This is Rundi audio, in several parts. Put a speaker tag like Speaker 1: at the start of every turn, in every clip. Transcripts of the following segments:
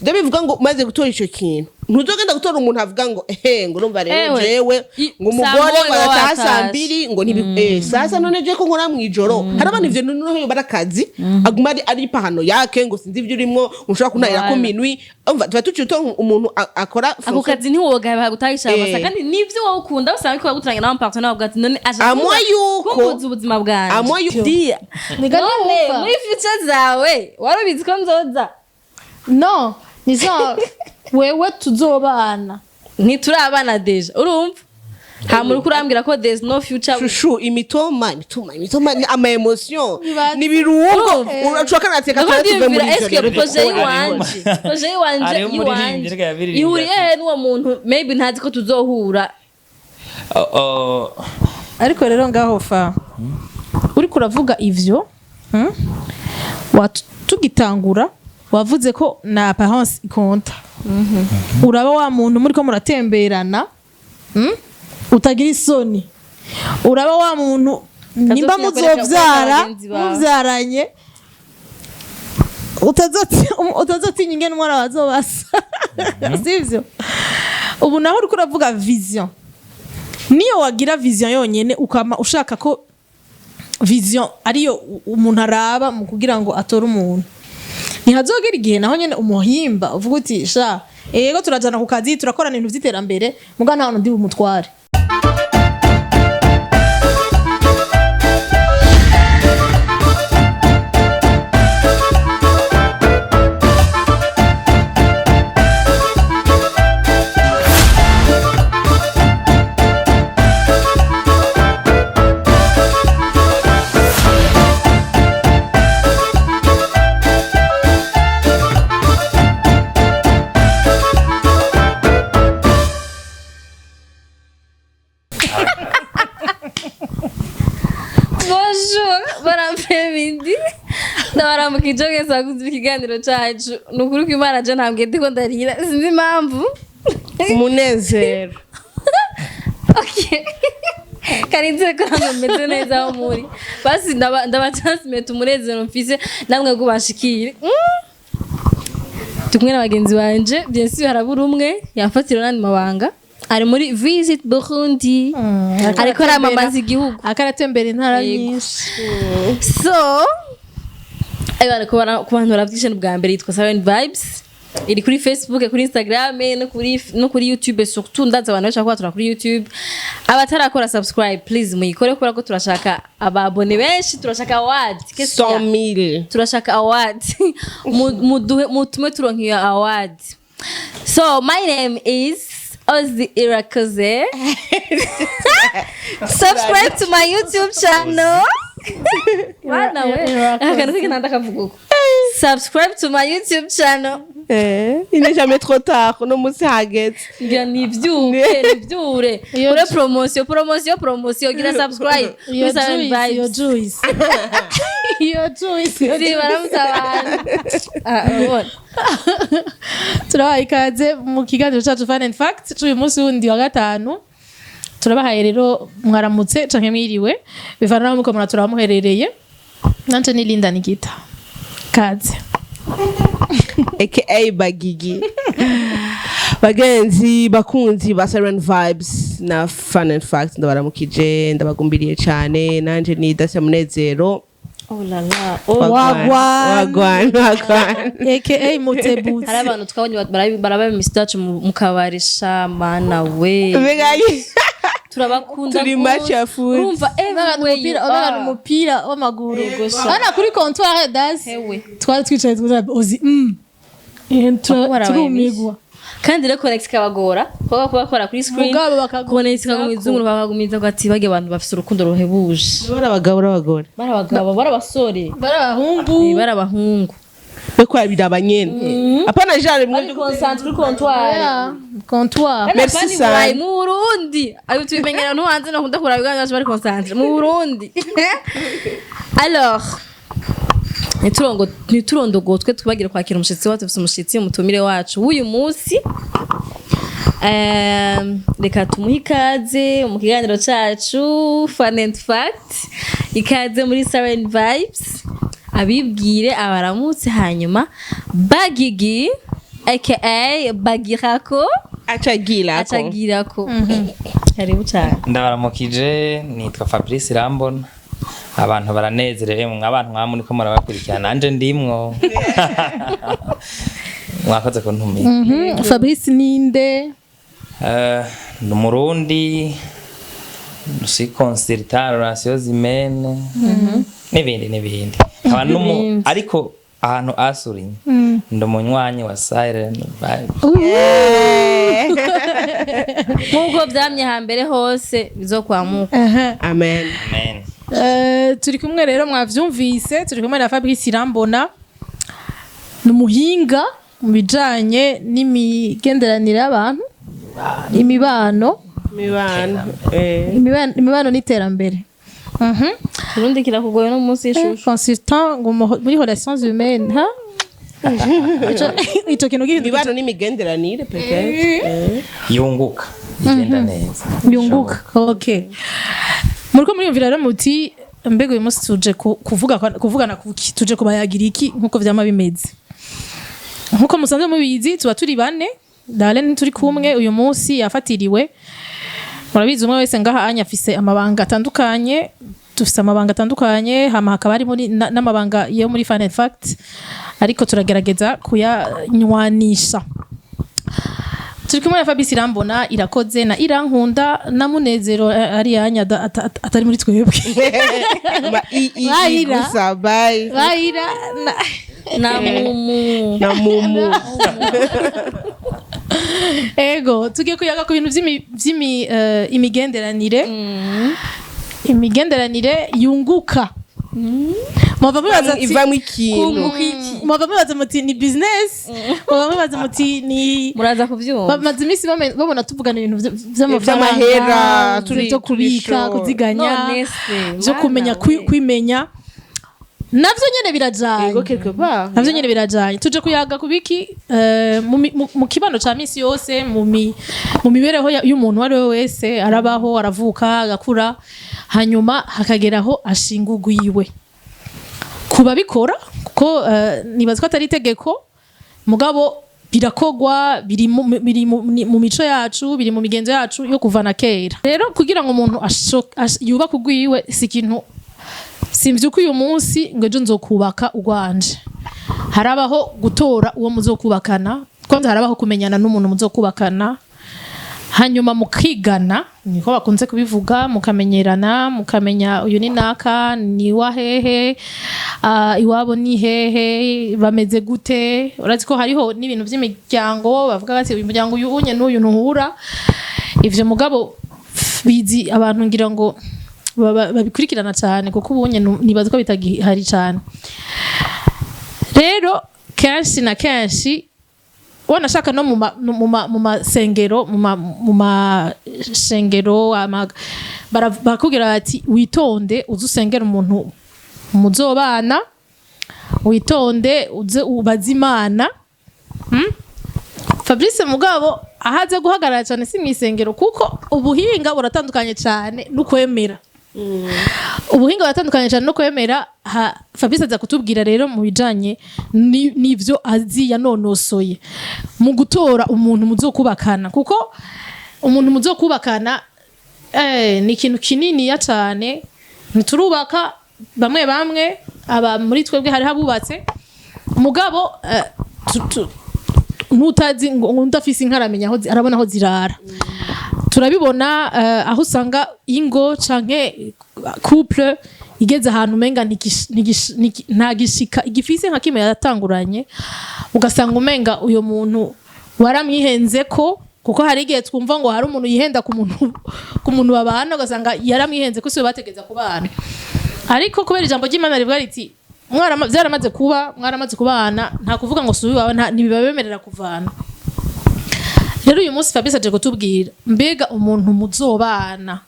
Speaker 1: Ibyo bivuga ngo umaze gutora ico kintu, ntuzogenda gutora umuntu avuga ngo ehe, ngo urumva rero
Speaker 2: Ewe,
Speaker 1: jewe ngo
Speaker 2: saa
Speaker 1: umugore
Speaker 2: moya
Speaker 1: ngo arataha
Speaker 2: watashe.
Speaker 1: saa 2, ngo ntibi sasa none je ko nkora mw'ijoro, hari abantu ivyo noneho bari akazi, aguma ari pahano yake, ngo sinzi ivyo urimwo, ushobora kunahira ko
Speaker 2: Voilà.
Speaker 1: minwi. Umva, tuba tuciye utora umuntu akora
Speaker 2: Ako
Speaker 1: fonction.
Speaker 2: kazi ntiwogaye gutahisha amasa. Kandi nivyo wowe ukunda, usanga ko baguturanye nawe partenaire bavuga ati none aje
Speaker 1: Amwa yuko
Speaker 2: kumbuza ubuzima bwanje.
Speaker 1: Amwa yuko
Speaker 2: Dia.
Speaker 3: Niga
Speaker 2: None
Speaker 3: ntiwumva.
Speaker 2: muri future zawe wari ubizi ko nzoza?
Speaker 3: No, ni za wewe tuzobana.
Speaker 2: Ntiturabana déjà, urumva nta muntu uriko urambwira ko there's no future.
Speaker 1: Chouchou, imitoma, imitoma, imitoma ni ama émotion,
Speaker 3: Ibaze.
Speaker 1: ni birungo. Urashobora kanateka
Speaker 2: Ndiko
Speaker 1: tuve muri
Speaker 2: ndiyumvira
Speaker 1: ivyo
Speaker 2: eske
Speaker 1: rero
Speaker 2: projet
Speaker 1: dukora.
Speaker 2: yiwanje, projet yiwanje
Speaker 4: Hariho umuririmbyi
Speaker 2: yiwanje
Speaker 4: reka yabiririmbye
Speaker 2: ihuriye
Speaker 4: ati-
Speaker 2: he n'uwo muntu maybe ntazi ko tuzohura?
Speaker 4: Oh, oh.
Speaker 5: Ariko rero ngaho fa uriko uravuga ivyo, Tugitangura wavuze ko na apparence ikonta. Uraba wa muntu muriko muratemberana, Utagira isoni, uraba wa muntu nimba
Speaker 2: Kazotinya kwereka
Speaker 5: muzovyara,
Speaker 2: bagenzi bawe.
Speaker 5: Muvyaranye, utazotinya ingene umwana bazobasa, sivyo? Ubu naho uriko uravuga vision, niyo wagira vision yonyene, ukama ushaka ko vision ariyo umuntu araba mu kugira ngo atore umuntu, ntihazogera igihe naho nyene umuhimba uvuga uti sha ego, turajana ku kazi, turakorana ibintu vy'iterambere, muga nta hantu ndi bumutware.
Speaker 2: Bonjour, bon après-midi, ndabaramukije mwese bakunze ikiganiro cacu. Ni ukuri ko Imana je ntambwe ndiko ndarira, sinzi impamvu.
Speaker 1: Umunezero.
Speaker 2: Okay, karinzire ko namwe mumeze neza aho muri. Basi ndaba transmit umunezero mfise namwe ngo bashikire. Turi kumwe na bagenzi banje, bien sûr harabura umwe yafatira n'andi mabanga, ari muri Visit Burundi, ariko aramamaza igihugu.
Speaker 5: Akaratembera intara
Speaker 2: Yego.
Speaker 5: nyinshi.
Speaker 2: So ku bantu baravyishe bwa mbere, yitwa Siren Vibes, iri kuri Facebook, kuri Instagram no kuri YouTube. Surtout ndaza abantu benshi bakora kuri YouTube. Abatarakora subscribe, please muyikore, kubera ko turashaka ababone benshi, turashaka award. Qu'est-ce qu'il y a?
Speaker 1: 100 000.
Speaker 2: Turashaka award. Muduhe, mutume turonka iyo award. So my name is Ozzy Irakoze. Subscribe to my YouTube channel. Bana we, akantu k'inanda kavuga uko: subscribe to my YouTube channel.
Speaker 1: Il n'est jamais trop tard, uno munsi hageze.
Speaker 2: Ngira nivyuke nivyure
Speaker 3: Iyo
Speaker 2: kure promotion, promotion, promotion, gira subscribe
Speaker 3: Iyo
Speaker 2: kuri Siren
Speaker 3: juice, iyo
Speaker 2: Vibes.
Speaker 3: juice, iyo juice, iyo
Speaker 2: Si baramutse abantu. Ah, urabona.
Speaker 5: Turabaha ikaze mu kiganiro cyacu Fun and Fact cy'uyu munsi wundi wa gatanu. Turabahaye rero mwaramutse canke mwiriwe, bivana naho muko muraturaba muherereye. Nanje ni Linda Nikita, kaze.
Speaker 1: Aka Bagigi. Bagenzi, bakunzi ba Siren Vibes na Fun and Facts, ndabaramukije, ndabagumbiriye cyane. Nanje ni Dacia Munezero.
Speaker 2: Oh la la.
Speaker 1: Wagwan.
Speaker 5: Wagwan.
Speaker 1: Wagwan, wagwan.
Speaker 5: Aka Mutebutsi.
Speaker 2: Hari abantu twabonye baraba imisi yacu mu kabari, sha mana we.
Speaker 1: Mbega
Speaker 2: Turabakunda
Speaker 1: Turi
Speaker 2: gose.
Speaker 1: machafuzi.
Speaker 2: Urumva everywhere you
Speaker 3: umupira
Speaker 2: are.
Speaker 3: Umupira w'amaguru.
Speaker 2: Yego sha.
Speaker 3: Hano kuri comptoir das.
Speaker 2: Hewe.
Speaker 5: Twari twicaye twicaye ozi
Speaker 2: Barabaye.
Speaker 5: turumigwa.
Speaker 2: Kandi rero connect ikabagora kuba bakora kuri screen.
Speaker 3: Mugabo bakagumiza
Speaker 2: Connect ikagumiza, bakagumiza ngo ati bage abantu bafise urukundo ruhebuje.
Speaker 1: Bari abagabo n'abagore?
Speaker 2: Bari abagabo, bari abasore.
Speaker 3: Bari abahungu.
Speaker 2: Bari abahungu.
Speaker 1: Be kwa biraba nyene, apana genre mwe.
Speaker 2: Bari concentré kuri comptoir.
Speaker 3: Yeah, comptoir.
Speaker 1: Merci
Speaker 2: Merci
Speaker 1: sana.
Speaker 2: sana. Mu Burundi ayo tubimenyera no hanze, no kunda kuraba ibiganiro bari concentré mu Burundi. Alors niturongo niturondogotwe, twibagire kwakira umushitsi wacu. Dufise umushitsi, umutumire wacu w'uyu munsi. Reka tumuhe ikaze mu kiganiro cacu Fun and Fact. Ikaze muri Siren Vibes, abibwire, abaramutse, hanyuma Bagigi. Aka Bagirako.
Speaker 1: Acagirako.
Speaker 2: Acagirako. Karibu cyane.
Speaker 4: Ndabaramukije, nitwa Fabrice Irambona. Abantu baranezerewe, mwe abantu mwaba muriko murabakurikirana, nanje ndimwo. Mwakoze kuntumira.
Speaker 3: Fabrice ninde?
Speaker 4: Ni Umurundi, si consultant relations humaines n'ibindi n'ibindi. Nkaba ariko ahantu asurinye, ndi umunywanyi wa Siren Vibe.
Speaker 2: Nk'uko byamye hambere hose, bizokwamuka.
Speaker 1: Amen.
Speaker 4: Amen.
Speaker 5: Turi kumwe rero, mwavyumvise, turi kumwe na Fabrice Irambona, ni umuhinga mu bijanye n'imigenderanire y'abantu, imibano.
Speaker 1: Mibano.
Speaker 3: Imibano n'iterambere.
Speaker 2: Urundi kirakugoye no munsi y'ishusho.
Speaker 5: Consultant ngo muri relations humaines, ha. Ico kintu gihinduka.
Speaker 1: Imibano n'imigenderanire peut-être.
Speaker 4: Yunguka, igenda neza.
Speaker 5: Yunguka, okay. Muriko muriyumvira rero muti: mbega uyu munsi tuje kuvuga kuvugana kuki? Tuje kubayagira iki? Nkuko vyama bimeze, nkuko musanzwe mubizi, tuba turi bane. Darlene turi kumwe uyu munsi yafatiriwe. Murabizi, umwe wese ngaha anya afise amabanga atandukanye, dufise amabanga atandukanye, hama hakaba hari muri n'amabanga yo muri Fun and Fact, ariko turagerageza kuyanywanisha. Turi kumwe na Fabrice Irambona, Irakoze na Irankunda na Munezero, ari yanya atari muri twebwe.
Speaker 1: Ma i i i
Speaker 3: Bayira.
Speaker 1: Gusa bye.
Speaker 3: Bayira na
Speaker 2: Na mumu.
Speaker 1: Na mumu.
Speaker 5: Ego, tugiye kuyaga ku bintu vy'imigenderanire, imigenderanire yunguka. Mwava mubaza ati
Speaker 1: Ivamwo ikintu.
Speaker 5: Mwava mubaza muti ni business, mwava mubaza muti ni
Speaker 2: Muraza kuvyumva.
Speaker 5: Bamaze iminsi babona tuvugana ibintu vy'amafaranga,
Speaker 1: Vy'amahera,
Speaker 5: vyo kubika,
Speaker 1: turi
Speaker 5: kuziganya,
Speaker 2: None se
Speaker 5: vyo kumenya
Speaker 2: mana we.
Speaker 5: kwimenya, navyo nyene birajanye.
Speaker 1: Ego, quelque part.
Speaker 5: Navyo nyene birajanye. Tuje kuyaga kubiki mu kibano ca misi yose, mu mibereho y'umuntu uwo ari we wese. Arabaho, aravuka, agakura, hanyuma hakageraho ashinga ugwiwe. Ku babikora, kuko nibaza ko atari itegeko, mugabo birakogwa, biri mu mico yacu, biri mu migenzo yacu yo kuva na kera. Rero kugira ngo umuntu yubake ugwiwe, si ikintu simvyuka uyu munsi ngo ejo nzokubaka ugwanje. Harabaho gutora uwo muzokubakana, kwanza harabaho kumenyana n'umuntu muzokubakana, hanyuma mukigana, niko bakunze kubivuga, mukamenyerana, mukamenya uyu ni naka, ni wa hehe, iwabo ni hehe, bameze gute. Urazi ko hariho n'ibintu by'imiryango, bavuga bati uyu muryango uyu unye n'uyu ntuhura. Ivyo mugabo bizi abantu ngira ngo babikurikirana cyane, kuko ubunye nibaza ko bitagihari cyane. Rero kenshi na kenshi wanashaka no mu masengero, mu mashengero barakubwira bati: witonde, uze usengera umuntu muzobana, witonde, uze ubaze Imana. Fabrice mugabo ahaze guhagarara cyane si mw'isengero, kuko ubuhinga buratandukanye cyane n'ukwemera, ubuhinga buratandukanye cyane no kwemera. Fabrice aza kutubwira rero mu bijanye n'ivyo azi yanonosoye mu gutora umuntu muzokubakana, kuko umuntu muzokubakana ni ikintu kininiya cyane. Ntiturubaka bamwe bamwe, aba muri twebwe hariho abubatse, mugabo nutazi ngo udafise inka aramenya aho arabona aho zirara. Turabibona aho usanga ingo canke couple igeze ahantu umenga nta gishika igifise nka kimwe yatanguranye, ugasanga umenga uyo muntu waramwihenze ko, kuko hari igihe twumva ngo hari umuntu yihenda ku muntu babana, ugasanga yaramwihenze ko siwe bategeza kubana. Ariko kubera ijambo ry'Imana rivuga riti byaramaze kuba, mwaramaze kubana, nta kuvuga ngo si uwawe, ntibibabemerera kuvana. Rero uyu munsi Fabrice aje kutubwira: mbega umuntu muzobana,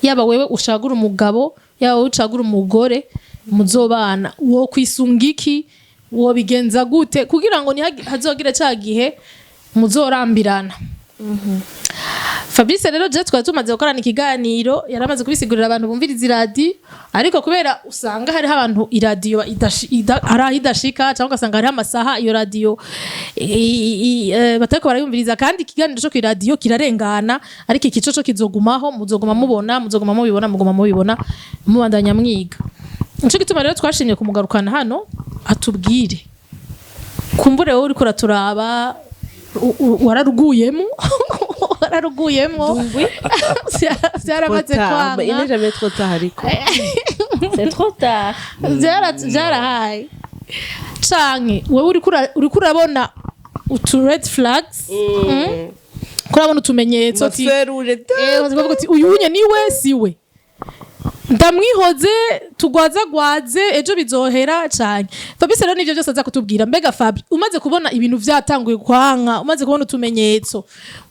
Speaker 5: yaba wewe ushagura umugabo, yaba wewe ucagura umugore muzobana, wo kwisunga iki? Wo bigenza gute kugira ngo ntihazogire ca gihe muzorambirana? Fabrice rero je twari tumaze gukorana ikiganiro, yaramaze kubisigurira abantu bumviriza iradiyo, ariko kubera usanga hariho abantu iradiyo hari aho idashika, cyangwa ugasanga hariho amasaha iyo radiyo batariko barayumviriza, kandi ikiganiro co kw'iradiyo kirarengana, ariko iki co kizogumaho, muzoguma mubona, muzoguma mubibona, muguma mubibona, mubandanya mwiga. Nico gituma rero twashimye kumugarukana hano atubwire. Kumbure wowe uriko uraturaba, wararuguyemo byaramaze
Speaker 1: Trop tard. Il n'est
Speaker 5: kwanga.
Speaker 1: jamais trop tard ariko.
Speaker 2: C'est trop tard.
Speaker 5: Byarahaye, canke wewe uriko urabona utu red flags, Kurabona utumenyetso ati
Speaker 1: Feu rouge.
Speaker 5: Bavuga uti uyu unye niwe, siwe, ndamwihoze, tugwazagwaze, ejo bizohera. Cane Fabrice rero nivyo byose aza kutubwira. Mbega Fabri, umaze kubona ibintu vyatanguye kwanka, umaze kubona utumenyetso,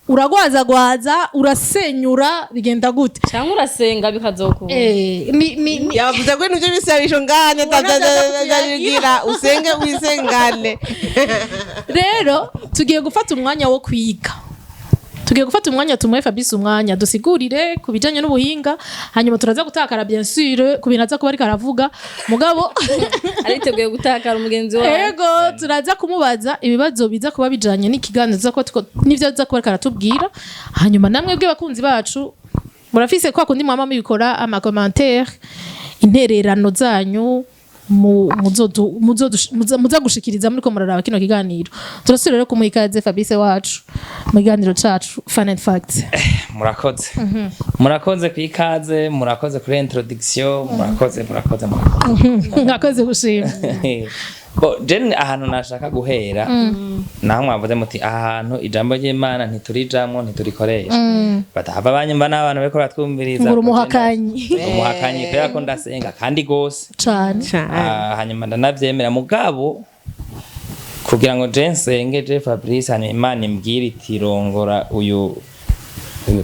Speaker 5: uragwazagwaza, urasenyura, bigenda gute?
Speaker 2: Cyangwa urasenga bikazokunda?
Speaker 5: Ni
Speaker 1: Yavuze ko ibintu by'ibisabisho ngane ndabigira, usenge wisengane.
Speaker 5: Rero tugiye gufata umwanya wo kwiga, tugiye gufata umwanya tumuhe Fabrice umwanya dusigurire ku bijanye n'ubuhinga, hanyuma turaza gutakara bien sûr ku bintu aza kuba ariko aravuga, mugabo
Speaker 2: Ariteguye gutakara umugenzi wawe.
Speaker 5: Ego, turaza kumubaza ibibazo biza kuba bijanye n'ikiganiro tuza kuba n'ivyo aza kuba ariko aratubwira. Hanyuma namwe bwe bakunzi bacu, murafise kwa kundi mwama mubikora, ama commentaire, intererano zanyu muza gushikiriza muriko muraraba kino kiganiro. Turasubira rero kumuha ikaze Fabrice wacu mu kiganiro cacu Fun and Facts.
Speaker 4: Murakoze, murakoze ku ikaze, murakoze kuri introduction, murakoze, murakoze, murakoze.
Speaker 5: Mwakoze gushima.
Speaker 4: Bo je ahantu nashaka guhera, naho mwavuze muti aha hantu ijambo ry'Imana ntiturijamwo, ntiturikoresha, batahava banyumva n'abantu bariko baratwumviriza.
Speaker 5: Ngo uri umuhakanyi.
Speaker 4: Umuhakanyi kubera ko ndasenga kandi gose.
Speaker 5: Cane.
Speaker 4: Ah, hanyuma ndanavyemera, mugabo kugira ngo je nsenge, je Fabrice, hanyuma Imana imbwire iti rongora uyu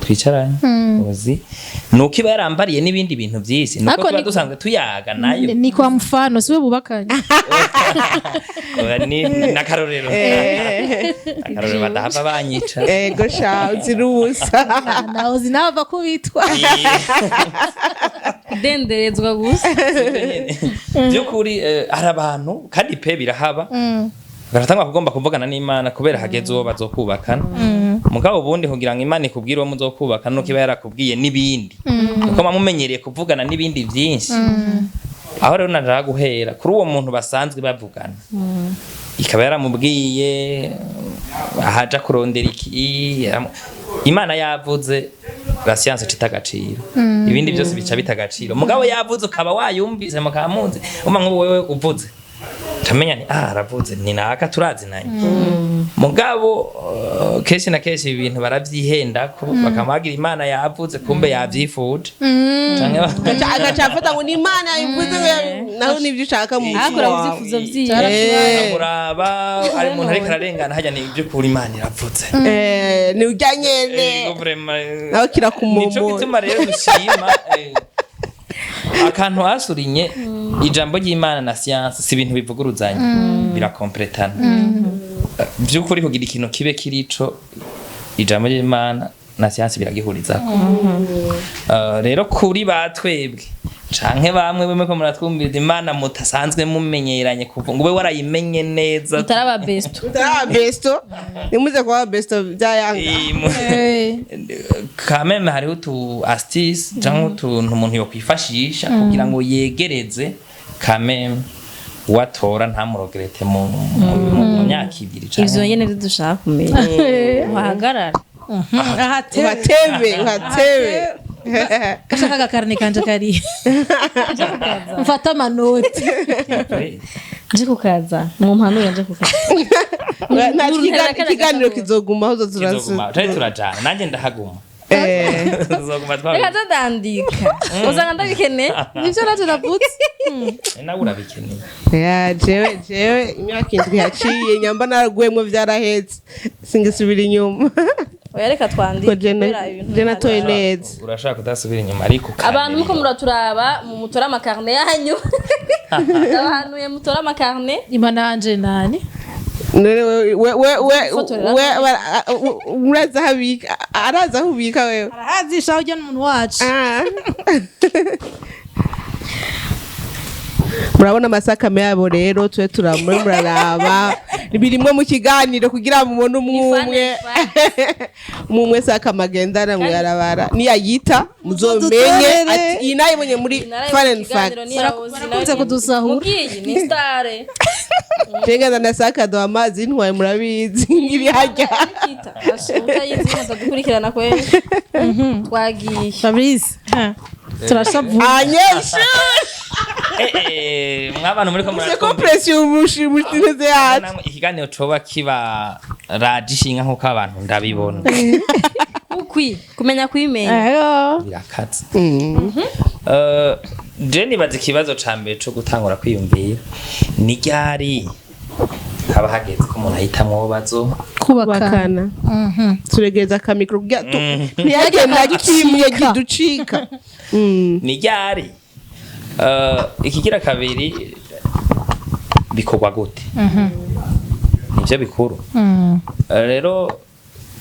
Speaker 4: twicaranye, uzi nuko iba yarambariye n'ibindi bintu vyinshi, nuko
Speaker 5: Ariko
Speaker 4: tuba dusanzwe tuyaga nayo.
Speaker 5: Ni kwa mfano siwe bubakanye.
Speaker 4: Oya, ni n'akarorero, akarorero, badahava banyica.
Speaker 1: Ego sha, uzira ubusa.
Speaker 5: Nawe zinava kubitwa.
Speaker 2: Kudenderezwa gusa.
Speaker 4: By'ukuri hari abantu kandi pe birahaba, baratangwa kugomba kuvugana n'Imana kubera hageze uwo bazokubakana. Mugabo ubundi kugira ngo Imana ikubwire uwo muzokubakana, nuko iba yarakubwiye n'ibindi, kuko muba mumenyereye kuvugana n'ibindi byinshi. Aho rero nashaka guhera kuri uwo muntu basanzwe bavugana, ikaba yaramubwiye ahaja kurondera iki, Imana yavuze, la science cita agaciro, ibindi byose bica bita agaciro. Mugabo yavuze ukaba wayumvise, mukaba muzi, uma nk'ubu wewe uvuze tamenya ni ah aravuze, ni naka turazinanye. Mugabo kenshi na kenshi ibintu baravyihenda ko bakamuhagira Imana yavuze, kumbe yavyifuje. Canke
Speaker 1: Agaca afata ngo ni Imana yabivuze, ngo naho nibyo ushaka mu mutima
Speaker 2: Akora
Speaker 1: wawe.
Speaker 2: ivyifuzo vyiwe.
Speaker 4: Amuraba ari umuntu ariko ararengana hajya, ni iby'ukuri Imana iravuze.
Speaker 1: Ni urya nyene.
Speaker 4: Ego, vraiment,
Speaker 1: Nawe kirakumomora.
Speaker 4: nico gituma rero dushima akantu hasurinye ijambo ry'Imana na science si ibintu bivuguruzanya, birakompletana. By'ukuri kugira ikintu kibe kirico, ijambo ry'Imana na science biragihurizako. Rero kuri batwebwe canke bamwe bimwe ko muratwumviriza, Imana mutasanzwe mumenyeranye, kuva ngo ube warayimenye neza,
Speaker 2: Utaraba besto.
Speaker 1: Utaraba besto, nimuze kuba besto byayanga.
Speaker 4: Quand même hariho utu astuce canke utuntu umuntu yokwifashisha kugira ngo yegereze quand même uwatora ntamuregrette mu myaka 2 canke
Speaker 2: Ivyo nyene nivyo dushaka kumenya, uhagarara.
Speaker 5: Ahatebe.
Speaker 1: Uhatebe, uhatebe.
Speaker 5: Gashaka agakarne kanje kari mfata amanoti.
Speaker 2: Nje kukaza mumpanure, nje kukaza.
Speaker 1: Nta ikiganiro kizogumaho zo.
Speaker 4: Kizoguma tari turajana, nanjye ndahaguma. Tuzoguma
Speaker 2: Reka ndandika, usanga ndabikeneye.
Speaker 5: Nivyo naje navutse.
Speaker 4: Nawe urabikeneye.
Speaker 1: Ya, jewe imyaka 7 yaciye nyamba naragwemwo, vyarahetse, singisubira inyuma.
Speaker 2: Oya, reka twandike.
Speaker 1: Ko je
Speaker 2: Kubera ibintu
Speaker 1: je natoye neza.
Speaker 4: Urashaka kudasubira inyuma ariko
Speaker 2: Abantu muko muraturaba, mu mutore ama carnet yanyu, ndabahanuye mutore ama carnet.
Speaker 5: Imana yanje nani.
Speaker 1: None we
Speaker 2: Fotorera.
Speaker 1: we uraza habika, araza aho ubika wewe.
Speaker 5: Arahazisha ujya n'umuntu wacu.
Speaker 1: Ah. Murabona amasakame yabo rero, tube turamure muraraba birimwe mu kiganiro kugira mubone umwe umwe sakama agendana muyarabara niyayita muzomenye.
Speaker 5: Muzodutorere.
Speaker 1: Ati iyi nayibonye muri Fun and Fact.
Speaker 3: Barakunze kudusahura.
Speaker 2: Mugiyi ni stare.
Speaker 1: Tengana na sakado amazi ntwaye, murabizi nk'ibihajya.
Speaker 2: Nikita utayizi ntadukurikirana kweli, twagiye.
Speaker 5: Fabrice, turashavuye.
Speaker 1: Anyeshu.
Speaker 4: Mwabantu muri ko
Speaker 1: c'est
Speaker 4: muratwumva.
Speaker 1: compressio umushimutse yacu.
Speaker 4: Namwe ikiganiro coba kiba raje ishinga nk'uko abantu ndabibona.
Speaker 2: Ukwi kumenya kwimenya.
Speaker 5: Ego.
Speaker 4: Birakaze. Je nibaza ikibazo ca mbere co gutangura kwiyumvira ni ryari haba hageze ko umuntu ahitamwo uwo bazo
Speaker 3: Kubakana.
Speaker 1: Bakana turegereza akamikoro kugira ntihagire na kimwe kiducika.
Speaker 4: Ni ryari? Ikigira kabiri, bikorwa gute? Nivyo bikuru. Rero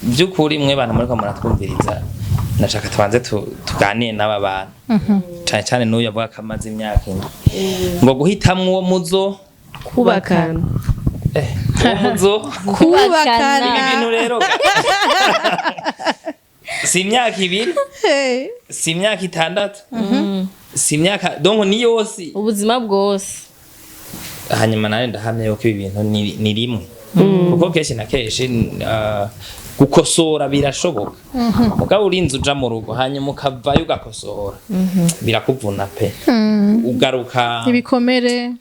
Speaker 4: by'ukuri mwe bantu muriko muratwumviriza, ndashaka tubanze tuganire n'aba bantu, cane cane n'uyu avuga ko amaze imyaka 7 ngo guhitamwo uwo muzo
Speaker 1: Kubakana.
Speaker 4: Uwo muzo.
Speaker 5: Kubakana.
Speaker 4: Ibi bintu rero si imyaka 2,
Speaker 5: Hey.
Speaker 4: si imyaka 6, si imyaka, donc ni yose.
Speaker 2: Ubuzima bwose.
Speaker 4: Hanyuma nawe ndahamya yuko ibi bintu ni rimwe, kuko kenshi na kenshi gukosora birashoboka, mugabo urinze uja mu rugo hanyuma ukavayo ugakosora birakuvuna pe, ugaruka
Speaker 3: Ibikomere.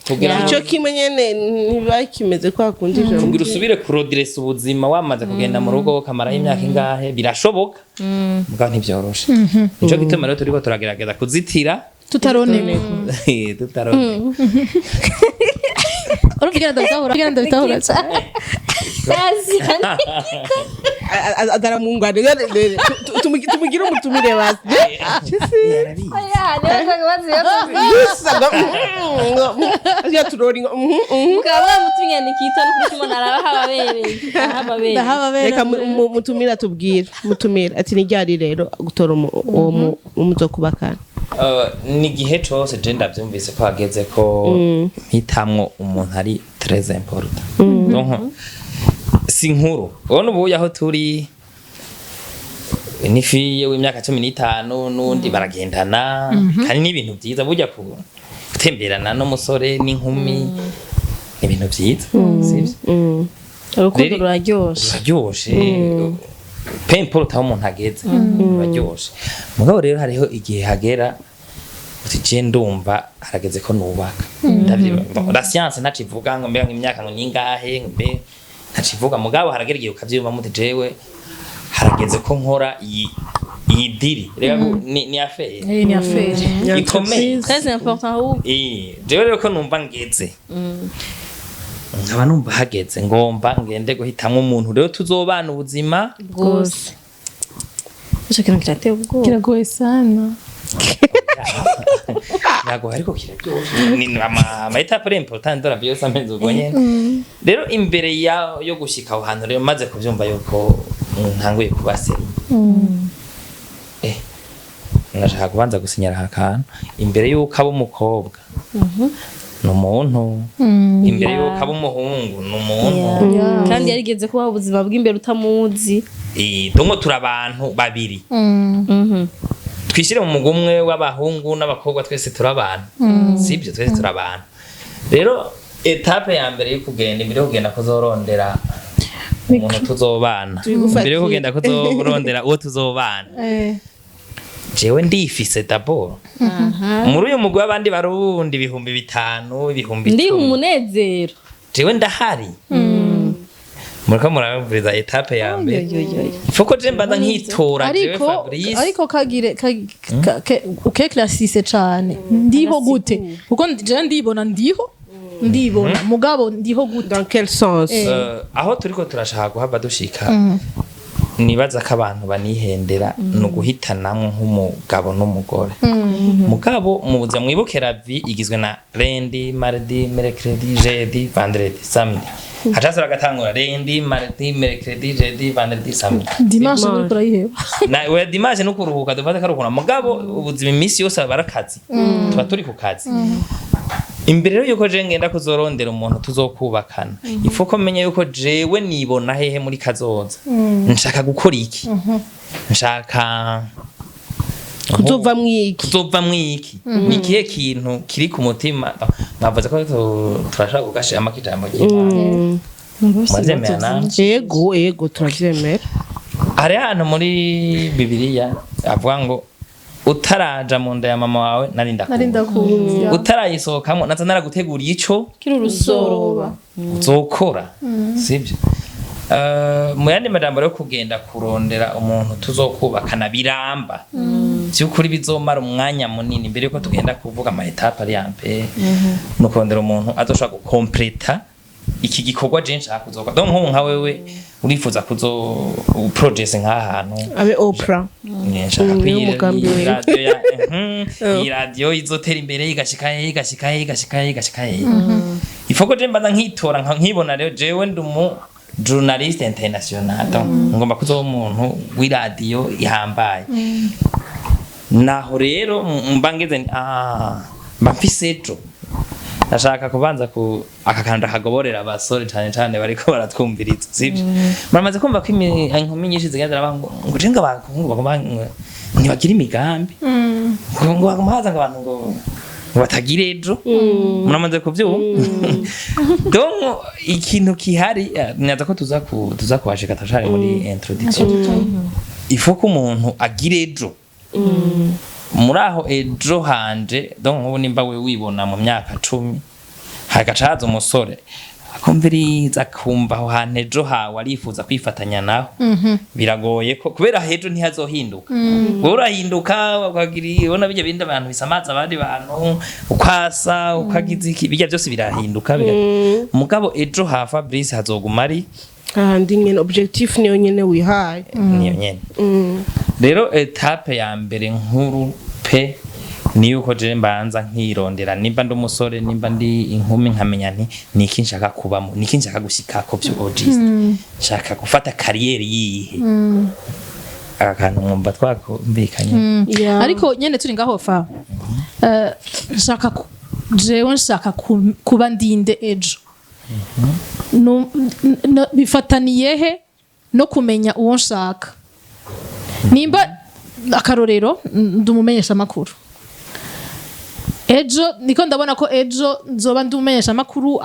Speaker 4: kugira ngo
Speaker 1: Ico kimwe nyene ntibiba kimeze kwa kundi ijambo.
Speaker 4: Kugira usubire kurodiresa ubuzima wamaze kugenda mu rugo ukamaraho imyaka ingahe, birashoboka mugabo ntibyoroshe. Nico gituma rero turiko turagerageza kuzitira
Speaker 5: Tutaroneka.
Speaker 4: Tutaroneka.
Speaker 3: Urumva igenda ndabitahura, igenda ndabitahura cyane.
Speaker 1: Adaramwunganira, tumugire umutumire basi. Gusa ngo, ya turori ngo,
Speaker 2: Mukaba mwamutumye Nikita no kuri kimwe araba hababereye hababereye.
Speaker 5: Ndahababera.
Speaker 1: Reka mutumire atubwire, mutumire ati ni ryari rero gutora uwo muzokubakana?
Speaker 4: Ni igihe cose je ndavyumvise ko hageze ko mpitamwo umuntu ari très important. Donc si nkuru ubona ubu aho turi ni fille w'imyaka 15 n'undi baragendana, kandi ni ibintu vyiza burya gutemberana n'umusore n'inkumi ni ibintu vyiza, sivyo?
Speaker 2: Urukundo
Speaker 4: Rero-
Speaker 2: ruraryoshe.
Speaker 4: Ruraryoshe, peu importe aho umuntu ageze ruraryoshe. Mugabo rero hariho igihe hagera uti je ndumva harageze ko nubaka. La science ntacivuga ngo mbega ngo imyaka ngo ningahe, ngo mbe ntacivuga, mugabo haragera igihe ukavyiyumvamo uti jewe harageze ko nkora iyi deal. Reka ni affaire
Speaker 5: Eh, ni affaire.
Speaker 4: ikomeye.
Speaker 2: Très important ahubwo.
Speaker 4: Jewe rero ko numva ngeze, nkaba numva hageze, ngomba ngende guhitamwo umuntu rero tuzobana ubuzima
Speaker 2: Bwose. Ico kintu kirateye ubwoba.
Speaker 3: Kiragoye sana.
Speaker 4: Ntabwo ariko kiraryoshe. Ni ama étape ari important de la vie yose ameze ubwo nyene. Rero imbere ya yo gushika aho hantu rero maze kuvyumva yuko ntanguye kuba sérieux, ndashaka kubanza gusinyara aka kantu imbere yuko aba umukobwa ni umuntu, imbere yuko aba umuhungu ni umuntu.
Speaker 2: Kandi yarigeze kubaho ubuzima bw'imbere utamuzi.
Speaker 4: Donc turi abantu babiri, twishyire mu mugwi umwe w'abahungu n'abakobwa, twese turi abantu, sibyo? Twese turi abantu. Rero étape ya mbere yo kugenda, imbere yo kugenda kuzorondera umuntu tuzobana, imbere yo kugenda kuzorondera uwo tuzobana, jewe ndifise d'abord muri uyu mugwi w'abandi Barundi 5000, ibihumbi
Speaker 2: Ndiha
Speaker 4: 10.
Speaker 2: umunezero.
Speaker 4: Jewe ndahari? Muriko murabumviriza étape ya mbere, fuko je mbanza nkitora jewe
Speaker 3: Ariko
Speaker 4: Fabrice.
Speaker 5: Ariko kagire ukeklasise cane, ndiho gute? Kuko je ndibona ndiho, ndibona, mugabo ndiho gute?
Speaker 1: Dans quel sens?
Speaker 4: Aho turiko turashaka guhava dushika, nibaza ko abantu banihendera ni uguhitanamwo nk'umugabo n'umugore. Mugabo mu buzima mwibuke la vie igizwe na lundi, mardi, mercredi, jeudi, vendredi, samedi. Hacasura agatangura lundi, mardi, mercredi, jeudi, vendredi, samedi.
Speaker 5: Dimanche muri kurayiheba.
Speaker 4: Na we dimanche no kuruhuka, dufate karuhura, mugabo ubuzima iminsi yose aba ari akazi, tuba turi ku kazi. Imbere rero yuko je ngenda kuzorondera umuntu tuzokubakana, il faut ko menya yuko jewe nibona hehe muri kazoza, nshaka gukora iki, nshaka
Speaker 1: Kuzova mwiki?
Speaker 4: Kuzova mwiki, ni ikihe kintu kiri ku mutima. Mwavuze ko turashaka kugashiramo ijambo ry'Imana, muravyemera namwe?
Speaker 1: Ego, turavyemera.
Speaker 4: Hari ahantu muri Bibiliya avuga ngo utaraja mu nda ya mama wawe nari
Speaker 5: Nari
Speaker 4: ndakuzi,
Speaker 5: ndakuzi.
Speaker 4: utarayisohokamo naza naraguteguriye ico
Speaker 2: Kiri urusoro.
Speaker 4: Uzokora, sibyo? Mu yandi majambo rero, kugenda kurondera umuntu tuzokubakana biramba by'ukuri, bizomara umwanya munini, mbere yuko tugenda kuvuga ama étapes ari yambere, ni ukurondera umuntu azoshobora gukompleta iki gikorwa je nshaka kuzokora. Donc nk'ubu nka wewe urifuza kuzo project nk'aha hantu
Speaker 1: Abe Oprah.
Speaker 4: Nshaka ko
Speaker 1: Niwo
Speaker 4: iyi
Speaker 1: mugambi
Speaker 4: iyi
Speaker 1: wiwe.
Speaker 4: radiyo ya iyi radiyo izotera imbere, igashika he, igashika he, igashika he, igashika he. Ifoko je mbanza nkitora nkibona rero jewe ndi umu journaliste international. Donc ngomba kuzoba umuntu w'iradiyo ihambaye. Naho rero mba ngeze ni mba mfise ejo ndashaka kubanza ku aka kantu ndakagoborera abasore cane cane bariko baratwumviriza, sivyo? Muramaze kumva ko inkumi nyinshi zigenda ziravuga ngo jenga abahungu bagomba ntibagira imigambi, ngo baguma haza ngo abantu ngo batagira ejo. Muramaze kuvyumva? Donc ikintu kihari, naza ko tuza kuhashika, tashari muri introduction. Il faut ko umuntu agira ejo muri aho ejo hanje. Donc nk'ubu nimba we wibona mu myaka 10, hagaca haza umusore akumviriza, akumva aho hantu ejo hawe arifuza kwifatanya naho, biragoye ko kubera ejo ntihazohinduka. Wowe urahinduka, ukagira ubona bijya bindi abantu bisamaza abandi bantu, ukwasa ukagize iki, bijya byose birahinduka. Mugabo ejo ha Fabrice hazoguma ari
Speaker 1: Ahandi nyene objectif niyo nyene wihaye.
Speaker 4: Niyo nyene. Rero étape ya mbere nkuru pe ni yuko je mbanza nkirondera, nimba ndi umusore, nimba ndi inkumi, nkamenya nti niki nshaka kubamo, niki nshaka gushikako byo ogiste, nshaka gufata carrière yihe. Aka kantu mwumva twakumvikanye?
Speaker 1: Yeah.
Speaker 5: Ariko nyene turi ngaho fa, nshaka jewe nshaka kuba ndinde ejo. Bifataniye he no kumenya uwo nshaka? Nimba akarorero ndi umumenyesha makuru ejo, niko ndabona ko ejo nzoba ndi umumenyesha makuru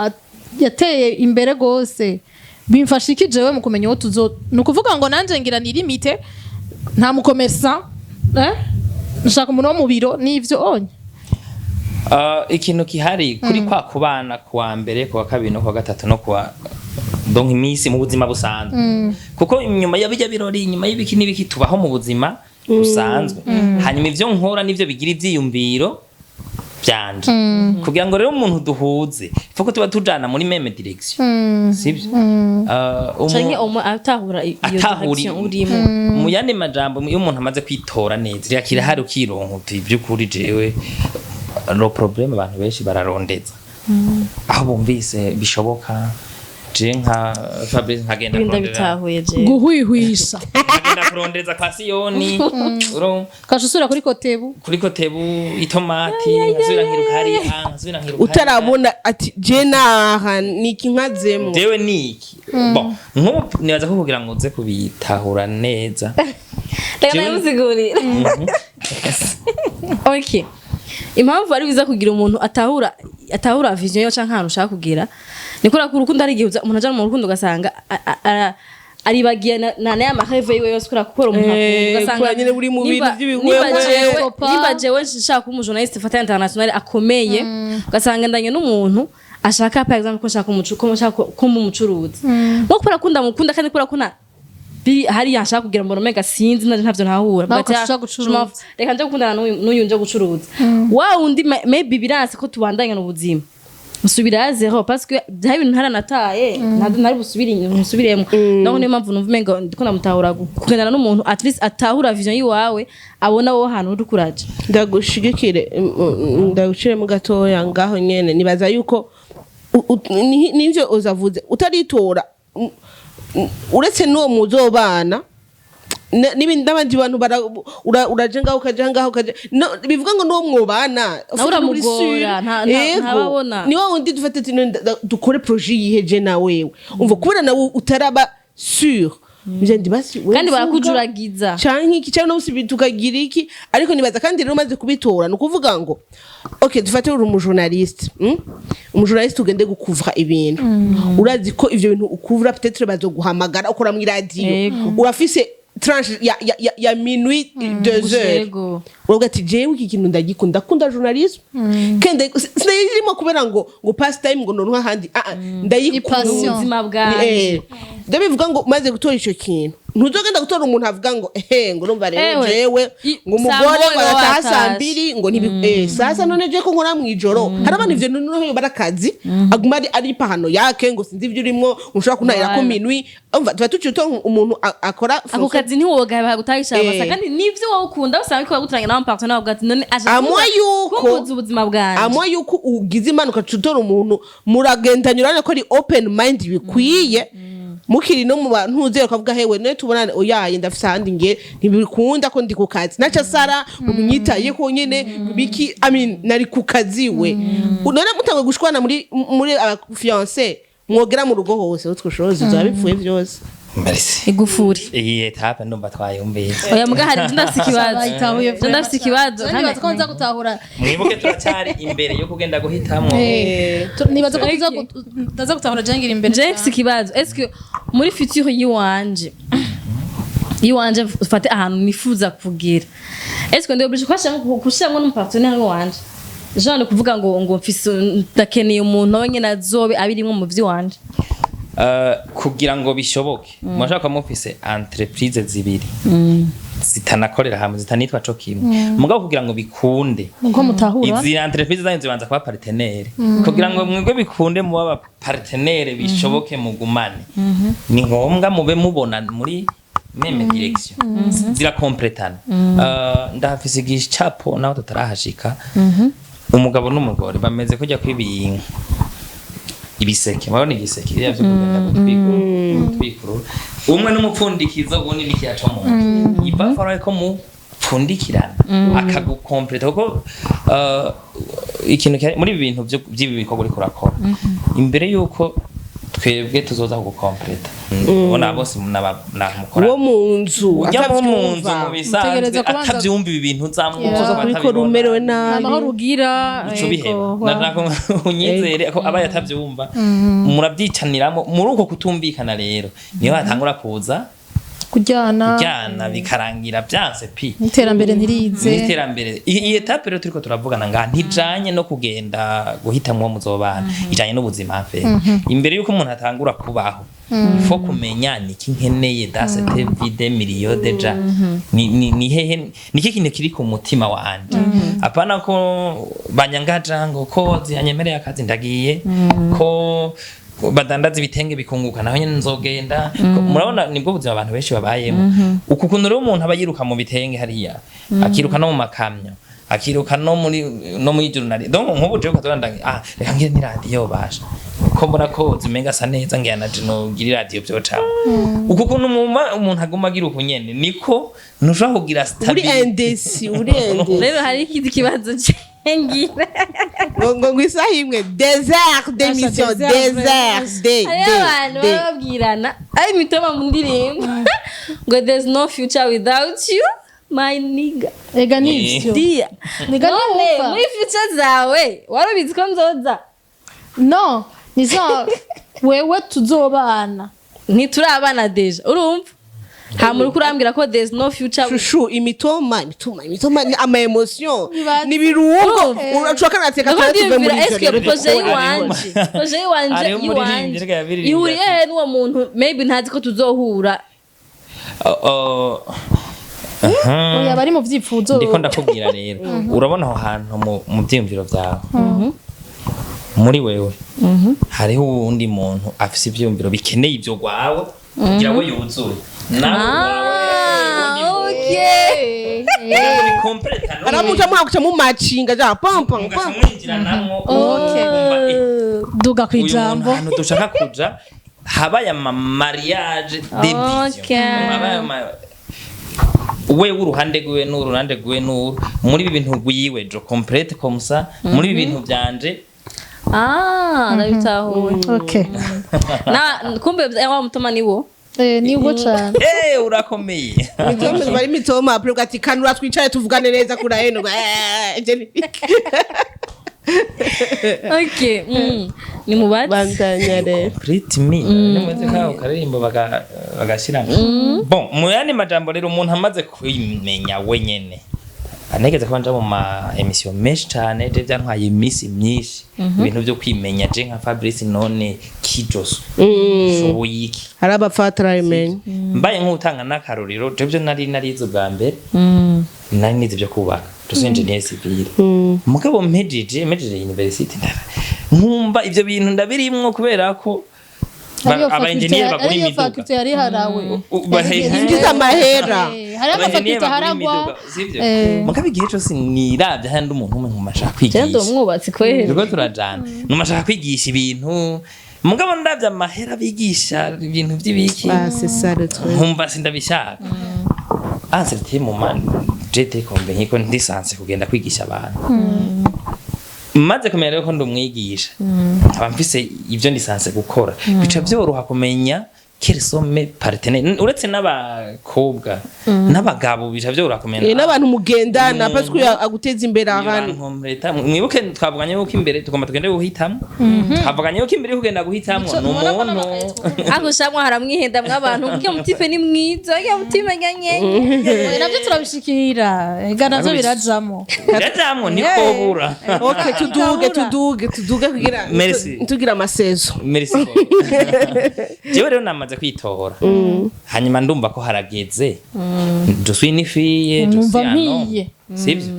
Speaker 5: yateye imbere gose, bimfasha iki jewe mu kumenya uwo tuzo? Ni ukuvuga ngo nanje ngira ni limite, nta mukomesa, nshaka umuntu wo mu biro n'ivyo onye.
Speaker 4: Ikintu kihari kuri kwa kubana kuwa mbere, kuwa kabiri no kuwa gatatu no kuwa, donc iminsi mu buzima busanzwe, kuko inyuma ya bijya birori, inyuma y'ibiki n'ibiki, tubaho mu buzima busanzwe. Hanyuma ivyo nkora nivyo bigira ivyiyumviro byanje. Kugira ngo rero umuntu duhuze, faut tuba tujana muri même direction, sibyo?
Speaker 2: Canke atahura iyo
Speaker 4: Atahura
Speaker 2: direction urimo.
Speaker 4: Mu yandi majambo, iyo umuntu amaze kwitora neza, iriya kirahari, ukironka uti by'ukuri jewe no problème. Abantu benshi bararondeza aho bumvise bishoboka. Je nka Fabrice nkagenda
Speaker 2: Ibintu
Speaker 4: kurondera
Speaker 2: bitahuye je.
Speaker 5: Guhwihwisha.
Speaker 4: Nkagenda kurondeza kwa Siyoni, urumva?
Speaker 5: Ukaca usubira kuri kotebu.
Speaker 4: Kuri kotebu itomati, nkasubira nkiruka hariya, nkasubira nkiruka hariya.
Speaker 1: Utarabona ati je naha niki nkazemwo.
Speaker 4: Jewe niki? Bon, nk'ubu nibaza ko kugira ngo uze kubitahura neza
Speaker 2: Reka nabimusigurire. Okay, impamvu ari biza kugira umuntu atahura vision yo canke ahantu ushaka kugira, ni kubera ko urukundo ari igihe umuntu aja mu rukundo ugasanga aribagiye na ya ma rêves yiwe yose kubera kubera umuntu akunda. Ugasanga
Speaker 1: Kubera nyene uri mu bintu vy'ibihwehwe.
Speaker 5: Copa.
Speaker 2: Nimba jewe nshaka kuba umujournaliste fata international akomeye, ugasanga ndanye n'umuntu ashaka par exemple ko nshaka ko nshaka kuba umucuruzi, nko kubera ko ndamukunda kandi kubera ko na biri hariya nshaka kugira ngo mbone, sinzi nanje ntavyo ntahura.
Speaker 5: Nawe
Speaker 2: Mvuga ati,
Speaker 5: ukaca
Speaker 2: "Ah,
Speaker 5: gucuruza."
Speaker 2: Reka nje gukundana n'uyu nje gucuruza wa wundi, maybe biranse ko tubandanya n'ubuzima, nsubira ya zéro parce que byari ibintu ntaranataye, ntari busubire inyuma nsubiremo. Donc niyo mpamvu numva umengo ndiko ndamutahura, kugendana n'umuntu at least atahura vision yiwawe, abona wowe ahantu uri kuraja.
Speaker 1: Ndagushigikire, ndaguciremo gatoya ngaho nyene. Nibaza yuko Nivyo uzavuze utaritora, uretse n'uwo muzobana n'ibindi, n'abandi bantu uraje ngaho, ukaja ngaho, ukaja no, bivuga ngo n'uwo mwobana
Speaker 2: Nawe uramugora, ntababona.
Speaker 1: Ni wa wundi dufate ati none dukore projet yiheje na wewe, umva, kubera nawe utaraba sûr. Nje ndi basi wewe
Speaker 2: Kandi
Speaker 1: vuga,
Speaker 2: barakujuragiza.
Speaker 1: Canke iki, canke no tukagira iki. Ariko nibaza kandi rero umaze kubitora, ni ukuvuga ngo okay, dufate uri umujournaliste, Umujournaliste ugende gukuvra ibintu, urazi ko ivyo bintu ukuvra peut-être bazoguhamagara, ukora mu radio, urafise tranche ya minuit, 2 heures. Uravuga ati jewe iki kintu ndagikunda, ndakunda journalisme kandi sinayirimo kubera ngo pass time, ngo noneho ahandi, ah ah, ndayikunda.
Speaker 3: Passion.
Speaker 2: Ubuzima bwanje.
Speaker 1: Ibyo bivuga ngo umaze gutora ico kintu, ntuzogenda gutora umuntu avuga ngo ehe, ngo urumva rero
Speaker 2: Ewe,
Speaker 1: jewe ngo
Speaker 2: saa
Speaker 1: umugore
Speaker 2: moya
Speaker 1: ngo arataha saa
Speaker 2: watashe.
Speaker 1: 2, ngo ntibi sasa none je ko nkora mw'ijoro. Hari abantu ivyo noneho barakazi aguma ari pahano yake, ngo sinzi ivyo urimwo, ushobora kuntahira ko
Speaker 2: Voilà.
Speaker 1: minuit. Umva, tuba tuciye utora umuntu akora
Speaker 2: Ako kazi ntiwogaye gutahisha amasa, kandi nivyo wowe ukunda usanga ariko baguturanye nawe partenaire bavuga ati none aje
Speaker 1: Amwa yuko
Speaker 2: kumbuza ubuzima bwanje.
Speaker 1: Amwa yuko ugize impanuka utora umuntu muragendanye, urabona ko ari open mind bikwiye, mukiri no mu bantu uze ukavuga hewe none tubonane, oyaye ndafise ahandi nge ntibikunda ko ndi ku kazi, naca sara unyitaye ko nyene biki, I mean, nari ku kazi we. None mutangwe gushwana muri aba fiancé, mwogera mu rugo hose utwo shozi bizaba bipfuye vyose.
Speaker 4: Merci.
Speaker 2: Igufuri.
Speaker 4: Iyi étape ndumva twayumvise.
Speaker 2: Oya, muga hari ndafise ikibazo.
Speaker 3: Bayitahuye.
Speaker 2: Ndafise ikibazo.
Speaker 3: Nibaza ko nza gutahura.
Speaker 4: Mwibuke turacyari imbere yo kugenda guhitamwo.
Speaker 3: Nibaza ko ndaza gutahura jengira imbere.
Speaker 2: Je mfise ikibazo: est-ce que muri future yiwanje ufate ahantu nifuza kugera, est-ce que ndi obligé kushiramwo n'umupartenaire wanje, genre kuvuga ngo mfise, ndakeneye umuntu nawe nyene azobe abirimwo mu vy'iwanje?
Speaker 4: Kugira ngo bishoboke, murashaka kuba mufise entreprise zibiri zitanakorera hamwe, zitanitwa co kimwe, mugabo kugira ngo bikunde,
Speaker 3: Nko mutahura.
Speaker 4: Izi entreprise zanyu zibanza kuba partenaire kugira ngo mwebwe bikunde muba aba partenaire, bishoboke mugumane, ni ngombwa mube mubona muri même direction, zirakompletana. Ndahafise igicapo naho tutarahashika. Umugabo n'umugore bameze kujya kwibinka ibiseke, murabona igiseke biriya vyo kugenda gutwikurura, umwe n'umupfundikizo, uwundi n'ikiyaco mu nda, ipafara ko mupfundikirana akagukompleta, kuko ikintu muri ibi bintu by'ibi bikorwa uriko urakora, imbere yuko twebwe tuzoza kugukompleta, ubona bose mukora
Speaker 1: Uwo mu nzu
Speaker 4: ujya mu nzu
Speaker 1: atavyumva.
Speaker 4: mu bisanzwe
Speaker 3: Utegereza kubanza-
Speaker 4: atavyumva ibi bintu
Speaker 3: Yeah.
Speaker 4: uzamuka
Speaker 1: Kubikora umerewe
Speaker 3: Nta
Speaker 1: nabi.
Speaker 3: mahoro ugira.
Speaker 4: Ico biheba.
Speaker 3: Ego,
Speaker 4: Nashaka unyizere ko abaye atavyumva, murabyicaniramo. Muri uko kutumvikana rero niho hatangura kuza
Speaker 3: Kujyana.
Speaker 4: Kujyana bikarangira byanse pi.
Speaker 3: N'iterambere ntirize.
Speaker 4: N'iterambere. Iyi étape rero turiko turavugana ngaha ntijanye no kugenda guhitamwo uwo muzobana, ijanye n'ubuzima mfe. Imbere yuko umuntu atangura kubaho, faut kumenya niki nkeneye dans cette vie de milieu déjà, ni hehe, niki kintu kiri ku mutima wanje, apana ko banyangaja ngo ko ziyanyemereye akazi ndagiye, ko badandaza ibitenge bikunguka naho nyene nzogenda. Murabona nibwo buzima abantu benshi babayemo. Uku kuntu rero umuntu aba yiruka mu bitenge hariya, akiruka no mu makamyo, akiruka no muri journal, donc nk'ubu jewe ukazora ndangi, ah reka ngire ni radio, basha ko mbona ko zimenga asa neza, ngira na jino ngira radio byocamo. Uku kuntu umuntu aguma agira uku nyene, niko ntushobora kugira
Speaker 1: Uri
Speaker 4: stability.
Speaker 1: Indécis, uri indécis.
Speaker 2: Rero hari ikindi kibazo ngira.
Speaker 1: Ngo isaha imwe désert d'émission.
Speaker 3: Désert,
Speaker 1: désert de
Speaker 2: Hariho abantu
Speaker 1: de
Speaker 2: baba babwirana ari imitoma mu ndirimbo ngo "There's no future without you, my nigga."
Speaker 3: Ega nivyo.
Speaker 2: Dear.
Speaker 3: Nigga,
Speaker 2: None
Speaker 3: ntiwumva.
Speaker 2: muri future zawe wari ubizi ko nzoza?
Speaker 3: No, nizo wewe tuzobana.
Speaker 2: Ntiturabana déjà, urumva hama uriko urambwira ko there's no future.
Speaker 1: Chouchou, imitoma, imitoma, imitoma ni ama émotion,
Speaker 3: Ibaze.
Speaker 1: ni birungo urashobora kanateka.
Speaker 2: Ndiko
Speaker 1: Tuve muri
Speaker 2: ndiyumvira
Speaker 1: ivyo
Speaker 2: eske
Speaker 1: rero.
Speaker 2: projet yiwanje, projet yiwanje
Speaker 4: Hariho umuririmbyi
Speaker 2: yiwanje
Speaker 4: reka yabiririmbye
Speaker 2: ihuriye
Speaker 4: ati-
Speaker 2: he n'uwo muntu? Maybe ntazi ko tuzohura.
Speaker 4: Oh, oh. Aha.
Speaker 3: Oya, bari mu vyifuzo.
Speaker 4: Ndiko ndakubwira rero, urabona aho hantu mu byiyumviro byawe, muri wewe hariho uwundi muntu afise ivyiyumviro bikeneye ivyo rwawe kugira ngo yuzure nawe.
Speaker 2: Ah, okay.
Speaker 4: Bikompletana.
Speaker 1: Aramuca muhaguca mu macinga ja pam pam
Speaker 4: mugaca
Speaker 1: pam.
Speaker 4: mwinjiranamwo.
Speaker 3: Okay.
Speaker 4: Ukumva,
Speaker 3: Duga ku
Speaker 4: Uyu muntu,
Speaker 3: ijambo.
Speaker 4: ahantu dushaka kuja habaye ama mariage de vision. Habaye we uruhande rwiwe n'uruhande rwiwe n'uru muri ibi bintu rwiwe, je complète comme ça muri ibi bintu byanje.
Speaker 2: Ah, ndabitahuye.
Speaker 3: Okay.
Speaker 2: Na kumbe wa mutoma niwo.
Speaker 3: Eh, nibwo cane.
Speaker 4: Eh, urakomeye.
Speaker 1: Mitoma bari mitoma après ati kanura twicare tuvugane neza kuri heno, je ni
Speaker 2: Okay. Ni mubatsi.
Speaker 1: Bandanya rero.
Speaker 4: Complete me, nimweze kaho karirimbo bagashira. Bon, mu yandi majambo rero, umuntu amaze kwimenya wenyene, anegeze kuba nja mu ma émission menshi cane, je byantwaye iminsi myinshi ibintu byo kwimenya je nka Fabrice, none kijoso shoboye iki?
Speaker 1: Hari abafataramenye.
Speaker 4: Mbaye nk'utanga n'akarorero, je byo nari narize ubwa mbere, nari nize ibyo kubaka, je suis ingénieur civil. Mugabo mpejeje university, nkumva ivyo bintu ndabirimwo kubera ko aba engineer bagura
Speaker 3: ariyo
Speaker 4: imiduga.
Speaker 3: Faculté yari harawe.
Speaker 1: Yinjiza amahera.
Speaker 3: Hari
Speaker 4: Aba engineer
Speaker 3: amafaculté
Speaker 4: bagura
Speaker 3: haragwa.
Speaker 4: imiduga, sivyo? Mugabo igihe cose niravye handi umuntu umwe nkuma ashaka
Speaker 2: Je ndi
Speaker 4: kwigisha.
Speaker 2: umwubatsi kweli.
Speaker 4: Turiko turajana, numa ashaka kwigisha ibintu, mugabo ndavye amahera bigisha ibintu vy'ibiki,
Speaker 1: Ah, c'est ça le truc.
Speaker 4: nkumva sindabishaka. En certain moment, j'étais convaincu ko ndi censé kugenda kwigisha abantu. Maze kumenya rero ko ndi umwigisha, nkaba mfise ivyo ndi censé gukora, bica vyoroha kumenya quels sont mes partenaires. Uretse n'abakobwa n'abagabo, bica vyoroha kumenya
Speaker 1: Eh, n'abantu mugendana, parce que aguteza imbere ahantu.
Speaker 4: Urankompleta. Mwibuke twavuganye yuko imbere tugomba tugende guhitamwo, twavuganye yuko imbere yo kugenda guhitamwo ni umuntu.
Speaker 2: Ako shamwa haramwihenda mw'abantu, kuko mutipe ni mwiza, kuko mutipe nyanyenye.
Speaker 3: Navyo turabishikira, ega navyo birajamo.
Speaker 4: Birajamwo, niko bura.
Speaker 1: Okay, tuduge, tuduge, tuduge kugira
Speaker 4: Merci.
Speaker 1: tugira amasezo.
Speaker 4: Merci. Jewe rero namaze kwitora, hanyuma ndumva ko harageze, je suis une fille, je
Speaker 3: Numva
Speaker 4: suis un homme.
Speaker 3: mpiye.
Speaker 4: Sivyo?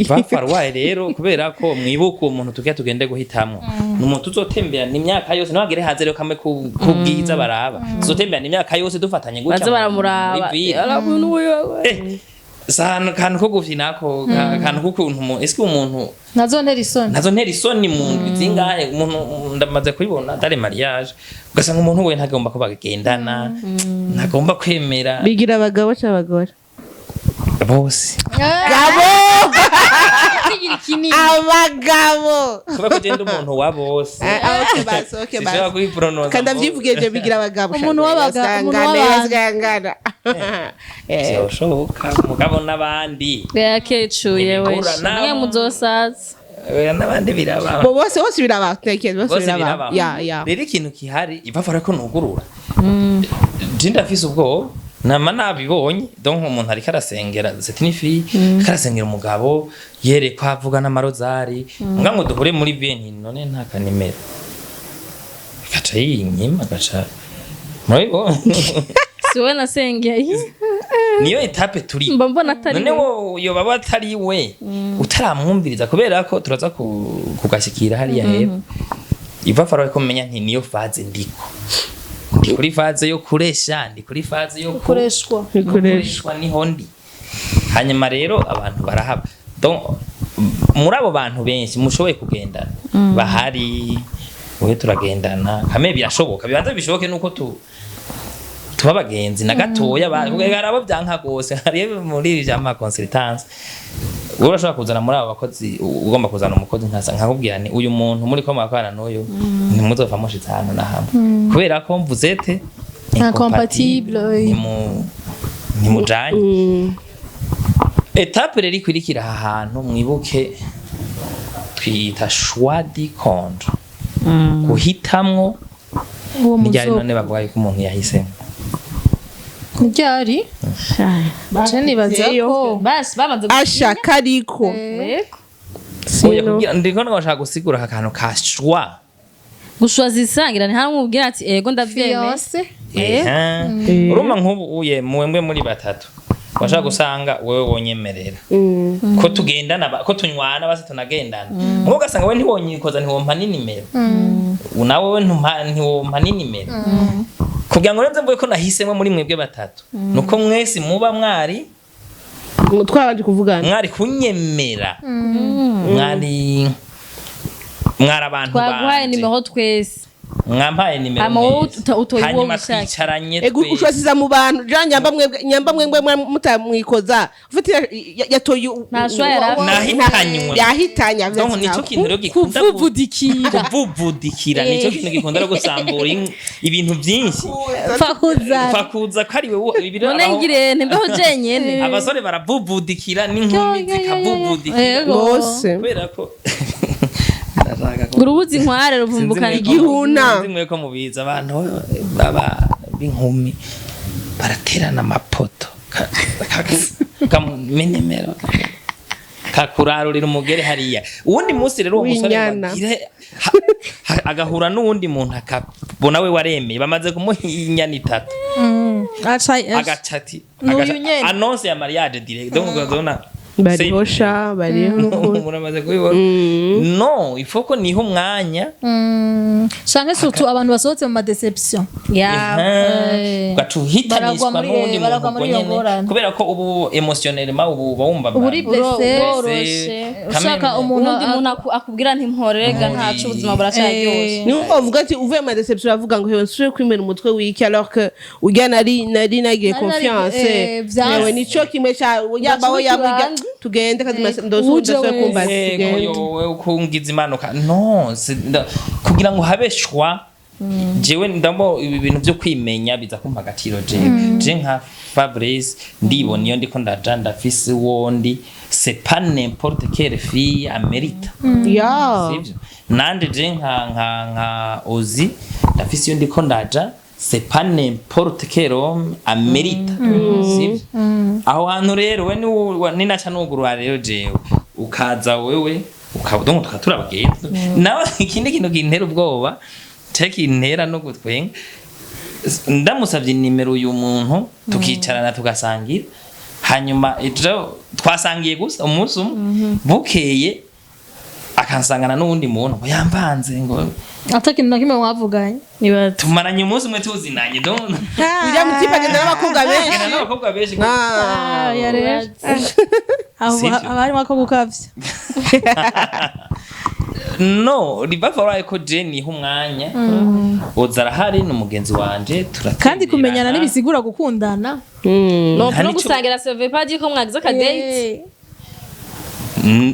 Speaker 4: Va falloir rero, kubera ko mwibuka uwo muntu tugira tugende guhitamwo ni umuntu tuzotemberana imyaka yose. Ntiwagere haze rero kamwe ku bwiza baraba, tuzotemberana imyaka yose dufatanye gutya
Speaker 2: Baze baramuraba.
Speaker 4: muri ville.
Speaker 2: Arabona uyu.
Speaker 4: Eh, si ahantu kantu ko gufyinako kantu k'ukuntu eske umuntu
Speaker 3: Nazo ntera isoni.
Speaker 4: Nazo ntera isoni mu ndwi zingahe umuntu ndamaze kubibona dare mariage, ugasanga umuntu we ntagomba ko bagendana, ntagomba kwemera.
Speaker 1: Bigira abagabo cyangwa abagore?
Speaker 4: Bose.
Speaker 1: Gabo.
Speaker 3: Kwigira ikinini.
Speaker 1: Abagabo.
Speaker 4: Kubera ko genda umuntu wa bose.
Speaker 1: Ah, ah, okay, basi, okay,
Speaker 4: Sinshobora
Speaker 1: basi.
Speaker 4: kubiprononsa.
Speaker 1: Kandi ndavyivugiye je, bigira abagabo.
Speaker 3: Umuntu umuntu w'abantu.
Speaker 1: W'abagabo.
Speaker 4: Vyoshoboka, mugabo n'abandi
Speaker 2: Yakecuye we.
Speaker 4: Ntibigura
Speaker 2: Mwe muzosaza.
Speaker 4: Oya, n'abandi biraba.
Speaker 1: Bo bose, bose biraba. Tekeza bose
Speaker 4: Bose
Speaker 1: biraba.
Speaker 4: biraba.
Speaker 1: Ya.
Speaker 4: Rero ikintu kihari ivavura ko nugurura, je ndafise ubwoba, nama nabibonye. Donc umuntu ariko arasengera, c'est une fille, ariko arasengera umugabo, yerekwa, avuga n'amarozari, mbwa ngo duhure muri veni, none nta kanimero, agaca yinyima, agaca murabibona.
Speaker 2: Si wowe nasengeye.
Speaker 4: Niyo étape turi.
Speaker 2: Mba mbona atari
Speaker 4: None
Speaker 2: we.
Speaker 4: wo yoba atari we utaramwumviriza, kubera ko turaza kugashyikira hariya hepfo. Iva farawe ko menya nti niyo phase ndiko, ndi kuri phase yo kuresha, ndi kuri phase yo
Speaker 3: Gukoreshwa.
Speaker 4: Gukoreshwa, niho ndi. Hanyuma rero abantu barahaba. Donc muri abo bantu benshi mushoboye kugendana bahari, wowe turagendana kame, birashoboka, bibanza bishoboke nuko tuba abagenzi na gatoya. Hari abo byanka gose, hari muri ibi vyama consultance, wowe urashobora kuzana muri abo bakozi, ugomba kuzana umukozi nkasa nkakubwira ni uyu muntu muri ko mwakorana n'uyu ntimuzova mushitse ahantu na hamwe, kubera ko mvuze te
Speaker 3: Incompatible, oui.
Speaker 4: Ntimujanye. Étape rero ikurikira aha hantu, mwibuke twita choix du compte, guhitamwo.
Speaker 3: Uwo
Speaker 4: Nijyari
Speaker 3: muzo
Speaker 4: none bavuga yuko umuntu yahisemo?
Speaker 3: Ntiryari je nibaza ko
Speaker 2: Basi bamaze
Speaker 1: Ashaka ariko.
Speaker 2: Yego.
Speaker 4: Oya, kugira ndiko ndashaka gusigura aka kantu ka choix.
Speaker 2: Gushwaza ngira ni hamwe ubwira ati ego ndavyemeye.
Speaker 3: Fiance.
Speaker 4: Ehe. Urumva nk'ubu uye mwembwe muri batatu washaka gusanga wewe wonyemerera ko tugendana, ko tunywana, basi tunagendana, mugabo ugasanga we ntiwonyikoza, ntiwompa n'inimero, nawe we ntiwompa n'inimero. Kugira ngo nze mvuge ko nahisemo muri mwebwe batatu, nuko mwese muba mwari
Speaker 1: Twabanje kuvugana.
Speaker 4: Mwari kunyemera, mwari Mwari abantu
Speaker 2: Twaguhaye
Speaker 4: banje.
Speaker 2: nimero twese.
Speaker 4: Mwampaye nimero
Speaker 2: Hama wowe
Speaker 4: mwese.
Speaker 2: utoye uwo
Speaker 4: Hanyuma
Speaker 2: wishaka.
Speaker 4: twicaranye
Speaker 1: Ego,
Speaker 4: twese.
Speaker 1: ushwasiza mu bantu ja nyamba mwebwe, nyamba mwebwe mutamwikoza ufite yatoye
Speaker 2: Nta shwa yari afise.
Speaker 4: Nahitanywe.
Speaker 1: Yahitanye avuze
Speaker 4: Donc
Speaker 1: ati,
Speaker 4: nico
Speaker 1: "Ntabwo."
Speaker 4: kintu rero gikunda
Speaker 5: Kuvuvudikira.
Speaker 4: Kuvuvudikira nico kintu gikunda no gusambura ibintu byinshi.
Speaker 5: Fakuza.
Speaker 4: Fakuza ko ari wewe ibi rero
Speaker 2: None ngire ntimbeho jenyene.
Speaker 4: Abasore baravuvudikira n'inkumi zikavuvudikira.
Speaker 5: Yego.
Speaker 1: Bose.
Speaker 4: Kubera ko ndashaka ko
Speaker 2: Ngo urubuzi inkware ruvumbukana.
Speaker 4: Sinzi mwe ko-
Speaker 1: Igihuna.
Speaker 4: Sinzi mwe ko mubizi, abantu baba b'inkumi baraterana amapoto kamumenemero kakurarurira umugere hariya. Uwundi munsi rero uwo musore
Speaker 1: W'inyana.
Speaker 4: bagire agahura n'uwundi muntu akabona we waremeye, bamaze kumuha inyana itatu, agaca ati
Speaker 5: N'uyu
Speaker 4: agaca-
Speaker 5: nyene.
Speaker 4: Annonce ya mariage direct, donc ukazona
Speaker 1: Bariho sha, bariho n'ukuri.
Speaker 4: Muramaze kubibona. No, il faut ko niha umwanya.
Speaker 3: Canke surtout abantu basohotse mu ma déception.
Speaker 2: Ya.
Speaker 4: Ugaca uhitanishwa
Speaker 3: Baragwa muri-
Speaker 4: n'uwundi muntu
Speaker 3: baragwa
Speaker 4: ubwo
Speaker 3: muri iyo
Speaker 4: nyene,
Speaker 3: ngorane.
Speaker 4: kubera ko ubu émotionnellement ubu uba wumva
Speaker 3: Uba uri blessé.
Speaker 2: Woroshe.
Speaker 3: Ushaka umuntu
Speaker 2: Uwundi muntu akubwira ntimporerega ntaco, ubuzima buracaryoshe.
Speaker 1: Ni nko bavuga ati uvuye mu déception uravuga ngo hewe nsubire kwimena umutwe w'iki, alors que urya nari nagiye confiance.
Speaker 3: Vyanse.
Speaker 1: Yewe, nico kimwe ca yaba we yaba urya tugende kazi ndosubira
Speaker 3: Uje
Speaker 1: ndosubira
Speaker 3: wese.
Speaker 1: kumva ati tugende.
Speaker 4: Wowe ukungiza imanuka no kugira ngo habe choix. Jewe ndamo ibi bintu byo kwimenya biza kumpa agaciro. Jewe je nka Fabrice ndibona iyo ndiko ndaja ndafise uwondi, c'est pas n'importe quelle fille amerita. Sivyo? Nanje je nka Ozi ndafise iyo ndiko ndaja, c'est pas n'importe quel homme amerita. Sivyo? Aho hantu rero we ninaca nugurura rero jewe ukaza wewe ukaba, donc tukaba turi abagenzi nawe. Ikindi kintu kintera ubwoba ce kintera no gutwenga, ndamusavye nimero uyu muntu tukicarana tugasangira, hanyuma ejo twasangiye gusa umunsi umwe, bukeye akansangana n'uwundi muntu ngo yamvanze ngo
Speaker 3: Ata kintu na kimwe mwavuganye.
Speaker 2: Nibaza.
Speaker 4: Tumaranye umunsi umwe tuzinanye, donc
Speaker 1: Urya mutipe agenda n'abakobwa benshi.
Speaker 4: Agenda n'abakobwa benshi.
Speaker 1: Ah.
Speaker 5: Ya rero aho
Speaker 4: Sivyo.
Speaker 5: haba harimo ako gukavya.
Speaker 4: No ribava ko je niha umwanya, oza arahari, ni umugenzi wanje.
Speaker 5: Kandi kumenyana
Speaker 4: Turatemberana.
Speaker 5: ntibisigura gukundana.
Speaker 2: No
Speaker 4: Nta
Speaker 2: no
Speaker 4: nico-
Speaker 2: gusangira ça veut pas dire ko mwagize aka date.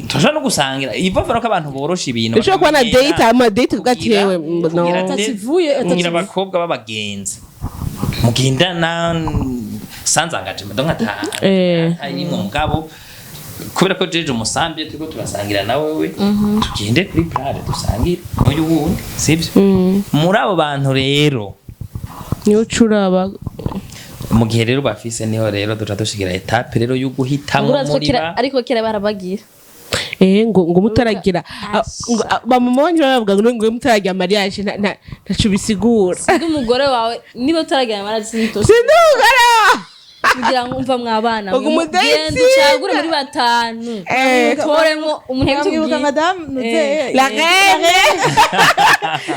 Speaker 4: Turashobora no gusangira, ivavura ko abantu borosha ibintu.
Speaker 1: Ushobora kuba na
Speaker 4: Bakamenyera.
Speaker 1: date, ama date uvuga ati yewe no.
Speaker 5: Atakivuye,
Speaker 4: Kugira
Speaker 5: atakivuye.
Speaker 4: abakobwa b'abagenzi mugendana sans engagement, donc ata atarimwe mugabo kubera ko jeje umusambi turiko turasangira na wewe, tugende kuri plage dusangire uyu wundi, sivyo? Muri abo bantu rero
Speaker 1: Niyo ucuraba.
Speaker 4: Mu gihe rero bafise, niho rero duca dushigira étape rero yo guhitamwo
Speaker 2: Urazi ko
Speaker 4: muri
Speaker 2: kera
Speaker 4: ba
Speaker 2: ariko kera barabagira.
Speaker 1: Ngo mutaragira ngo bamama banje baravuga ngo mutaragira mariage ntaco bisigura.
Speaker 2: Sindi umugore wawe niba utaragira amaraso sinito.
Speaker 1: Sindugara.
Speaker 2: Kugira ngo umva mwabana
Speaker 1: Ngo umudate.
Speaker 2: genda ucagure muri batanu, utoremwo umuntu
Speaker 5: Mwibuka
Speaker 2: yabitubwiye.
Speaker 5: Madame Nuzeye.
Speaker 1: La reine,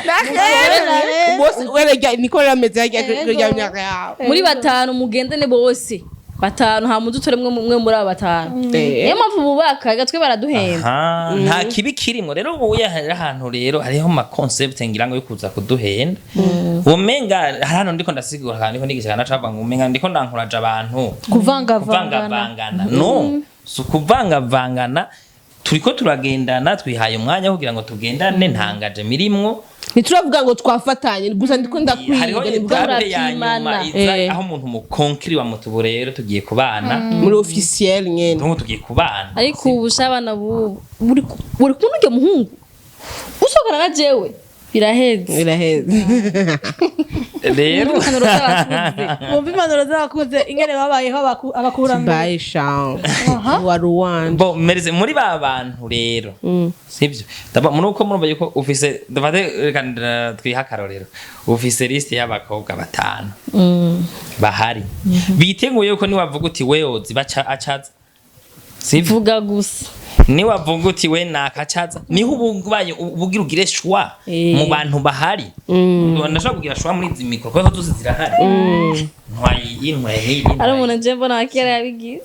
Speaker 1: la reine bose werega niko rameze yarya kurya.
Speaker 2: Muri batanu mugendane bose batanu, hama uze utoremwo umwe muri abo batanu. Niyo mpamvu bubaka gatwe baraduhenda.
Speaker 4: Aha, nta kibi kirimo rero. Ubu hari ahantu rero hariho ama concept ngira ngo yo kuza kuduhenda, umenga hari hano ndiko ndasigura kandi ndiko nigisha kandi ngo umenga ndiko ndankuraje abantu
Speaker 3: Kuvangavangana.
Speaker 4: Kuvangavangana, no si ukuvangavangana, turiko turagendana, twihaye umwanya kugira ngo tugendane, ntangaje mirimwo.
Speaker 1: Ntituravuga ngo twafatanye gusa, ndiko ndakwiga.
Speaker 4: Hariho
Speaker 1: Nibwo
Speaker 4: étape ya nyuma
Speaker 2: murapimana.
Speaker 4: iza aho umuntu mukonkiriwa mutubu rero tugiye kubana.
Speaker 1: Muri officiel nyene.
Speaker 4: Donc tugiye kubana.
Speaker 2: Ariko ubu sha abana bubu buri kumwe n'urya muhungu usohokana na jewe biraheze.
Speaker 1: Biraheze.
Speaker 4: Rero
Speaker 2: Impanuro z'abakuze.
Speaker 5: Bumva impanuro z'abakuze ingene babayeho abakurambere.
Speaker 1: Bye sha wa Rwanda.
Speaker 4: Bo mereze muri ba bantu rero, sibyo? Ndaba muri uko murumva yuko ufise, dufate reka twihe akarorero, ufise liste y'abakobwa batanu bahari biteguye yuko niwavuga uti we ozi baca acaza, sivyo?
Speaker 2: Vuga gusa.
Speaker 4: Niwavuga uti we nakacaza, niho uba ubaye ubugira ugire choix mu bantu bahari. Ndashobora kugira choix muri izi micro kubera ko zose zirahari, ntwaye iyi, ntwaye iyi,
Speaker 2: Ari
Speaker 4: ntwaye
Speaker 2: umuntu nje mbona wa kera yabigize.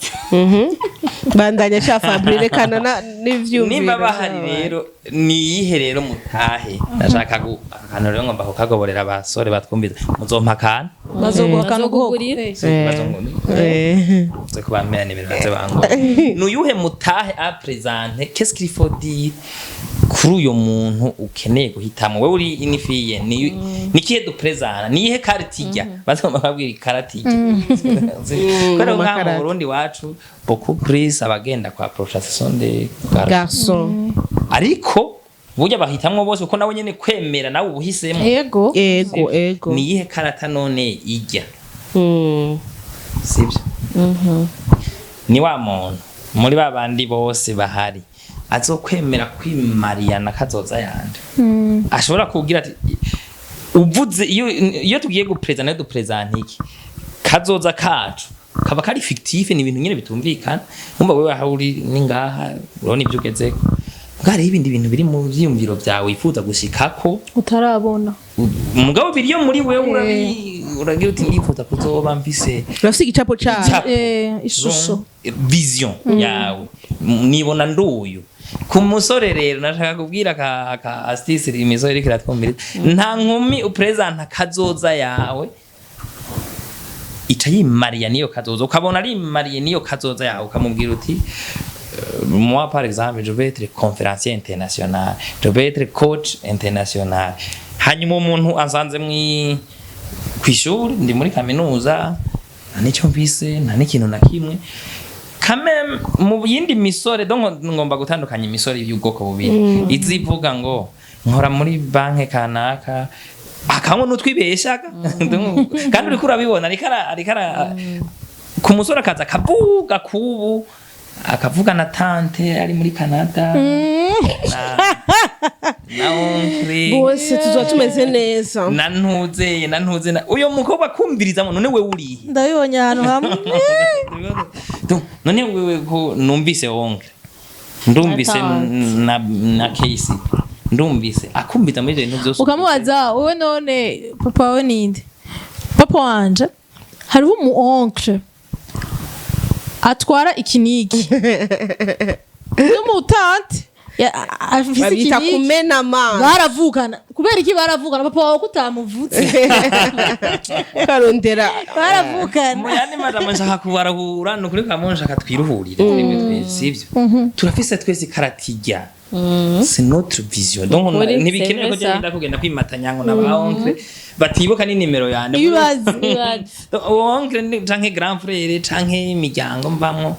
Speaker 1: Bandanya sha Fabri, rekana n'ivyumviro.
Speaker 4: Nimba bahari rero, ni iyihe rero mutahe? Ndashaka akantu rero ngomba kukagoborera abasore batwumviza. Muzompa akantu.
Speaker 5: Bazoguha akantu guhoko.
Speaker 2: Bazokugurira.
Speaker 4: Ze kubamera nimero baze bangora. Nuyuhe mutahe à présenter? Qu'est-ce qu'il faut dire kuri uyo muntu ukeneye guhitamo? Wewe uri une fille, ni nikihe du présenta? Ni iyihe carte ijya bazomba babwira? Ikarate ijya kubera
Speaker 1: Mu
Speaker 4: ngaha mu
Speaker 1: makarate.
Speaker 4: Burundi wacu, beaucoup plus abagenda kwa approcher, ce sont des garçons.
Speaker 1: Garçon.
Speaker 4: Ariko burya bahitamwo bose, kuko nawe nyene kwemera nawe ubuhisemo.
Speaker 5: Yego.
Speaker 1: Ego.
Speaker 4: Ni iyihe karata none ijya? Sibyo? Ni wa muntu muri ba bandi bose bahari azokwemera kwimariyana kazoza yanje, ashobora kubwira ati uvuze iyo tugiye gupreza nayo duprezanta iki kazoza kacu kaba kari fictif, ni ibintu nyine bitumvikana. Numva wewe aho uri ni ngaha, urabona ibyo ugezeko, bwari ibindi bintu biri mu vyiyumviro vyawe wifuza gushikako
Speaker 5: Utarabona.
Speaker 4: Mugabo biriyo muri wewe, uragira uti ndifuza kuzoba mfise
Speaker 1: Urafise igicapo cayo.
Speaker 4: Igicapo.
Speaker 5: Ishusho.
Speaker 4: Vision yawe. Nibona nduyu ku musore. Rero nashaka kubwira ka astuce imisore iriko iratwumviriza: nta nkumi upresenta kazoza yawe ica yimariya niyo kazoza, ukabona arimariye niyo kazoza yawe, ukamubwira uti moi par exemple je vais être conférencier international, je vais être coach international. Hanyuma umuntu ansanze kw'ishuri, ndi muri kaminuza, nta n'icyo mvise, nta n'ikintu na kimwe kame mu yindi misore. Donc ngomba gutandukanya imisore y'ubwoko bubiri: izivuga ngo nkora muri banke kanaka, akamwe n'utwibeshaga, kandi uriko urabibona ariko ku musore akaza akavuga kubu, akavuga na tante ari muri Canada na oncle
Speaker 1: Bose tuzoba tumeze neza.
Speaker 4: Na ntuzeye na ntuze na uyo mukobwa akumvirizamo. None wewe urihe?
Speaker 5: Ndabibonye ahantu hamwe.
Speaker 4: Donc, none wewe ko numvise oncle, ndumvise na Casey, ndumvise akumviza muri ibyo bintu byose.
Speaker 5: Ukamubaza wowe none papa wawe ninde? Papa wanje hariho umu oncle atwara ikinigi n'umutante afise
Speaker 1: Babita
Speaker 5: ikinigi.
Speaker 1: Kumena amazi.
Speaker 5: Baravukana. Kubera iki baravukana? Papa wawe ko utamuvutse?
Speaker 1: Karondera.
Speaker 5: Baravukana.
Speaker 4: Mu yandi majambo, nshaka kubarahura ni ukuri kamwe, nshaka twiruhurire twebwe twese, sivyo? Turafise twese karatijya, c'est notre vision. Donc
Speaker 2: Ukuri,
Speaker 4: ntibikenewe ko
Speaker 2: c'est vrai ça.
Speaker 4: genda kugenda kwimatanya ngo na ba oncle batibuka ni nimero yanje.
Speaker 5: Ibibazo.
Speaker 4: Donc, uwo oncle canke grand frère canke imiryango mbamwo.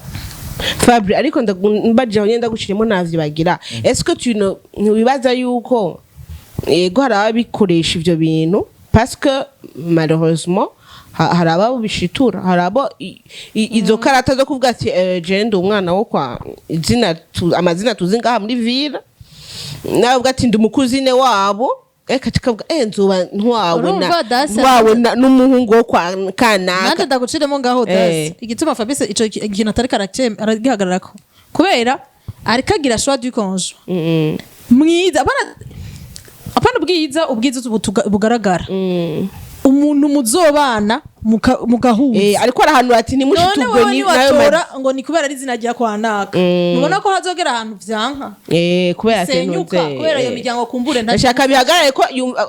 Speaker 1: Fabri, ariko mbaje aho nyenda gushirimo navyibagira. Est-ce que tu ne ntiwibaza yuko yego hari ababikoresha ivyo bintu, parce que malheureusement hari abo bishitura, hari abo izo karata zo kuvuga ati je ndi umwana wo kwa izina amazina tuzi ngaha muri ville, nawe uvuga ati ndi umukuzine wabo, eka tukavuga nzoba ntwawe na
Speaker 5: Urumva, dasi
Speaker 1: ntwawe n'umuhungu wo kwa kanaka.
Speaker 5: Nanjye ndaguciremo ngaho dasi. Igituma Fabrice ico ikintu atari aragihagararako kubera ariko agira choix du conjoint mwiza, apana ubwiza bugaragara, umuntu muzobana mugahuza.
Speaker 1: Ariko arahanura ati
Speaker 5: None
Speaker 1: ntimushitugwe
Speaker 5: wowe
Speaker 1: nayo.
Speaker 5: Niwatora ngo ni kubera ari izina rya kwa naka, mubona ko hazogera ahantu vyanka
Speaker 1: kubera
Speaker 5: senyuka
Speaker 1: sentuze
Speaker 5: kubera iyo miryango kumbure
Speaker 1: ndashaka bihagarare ko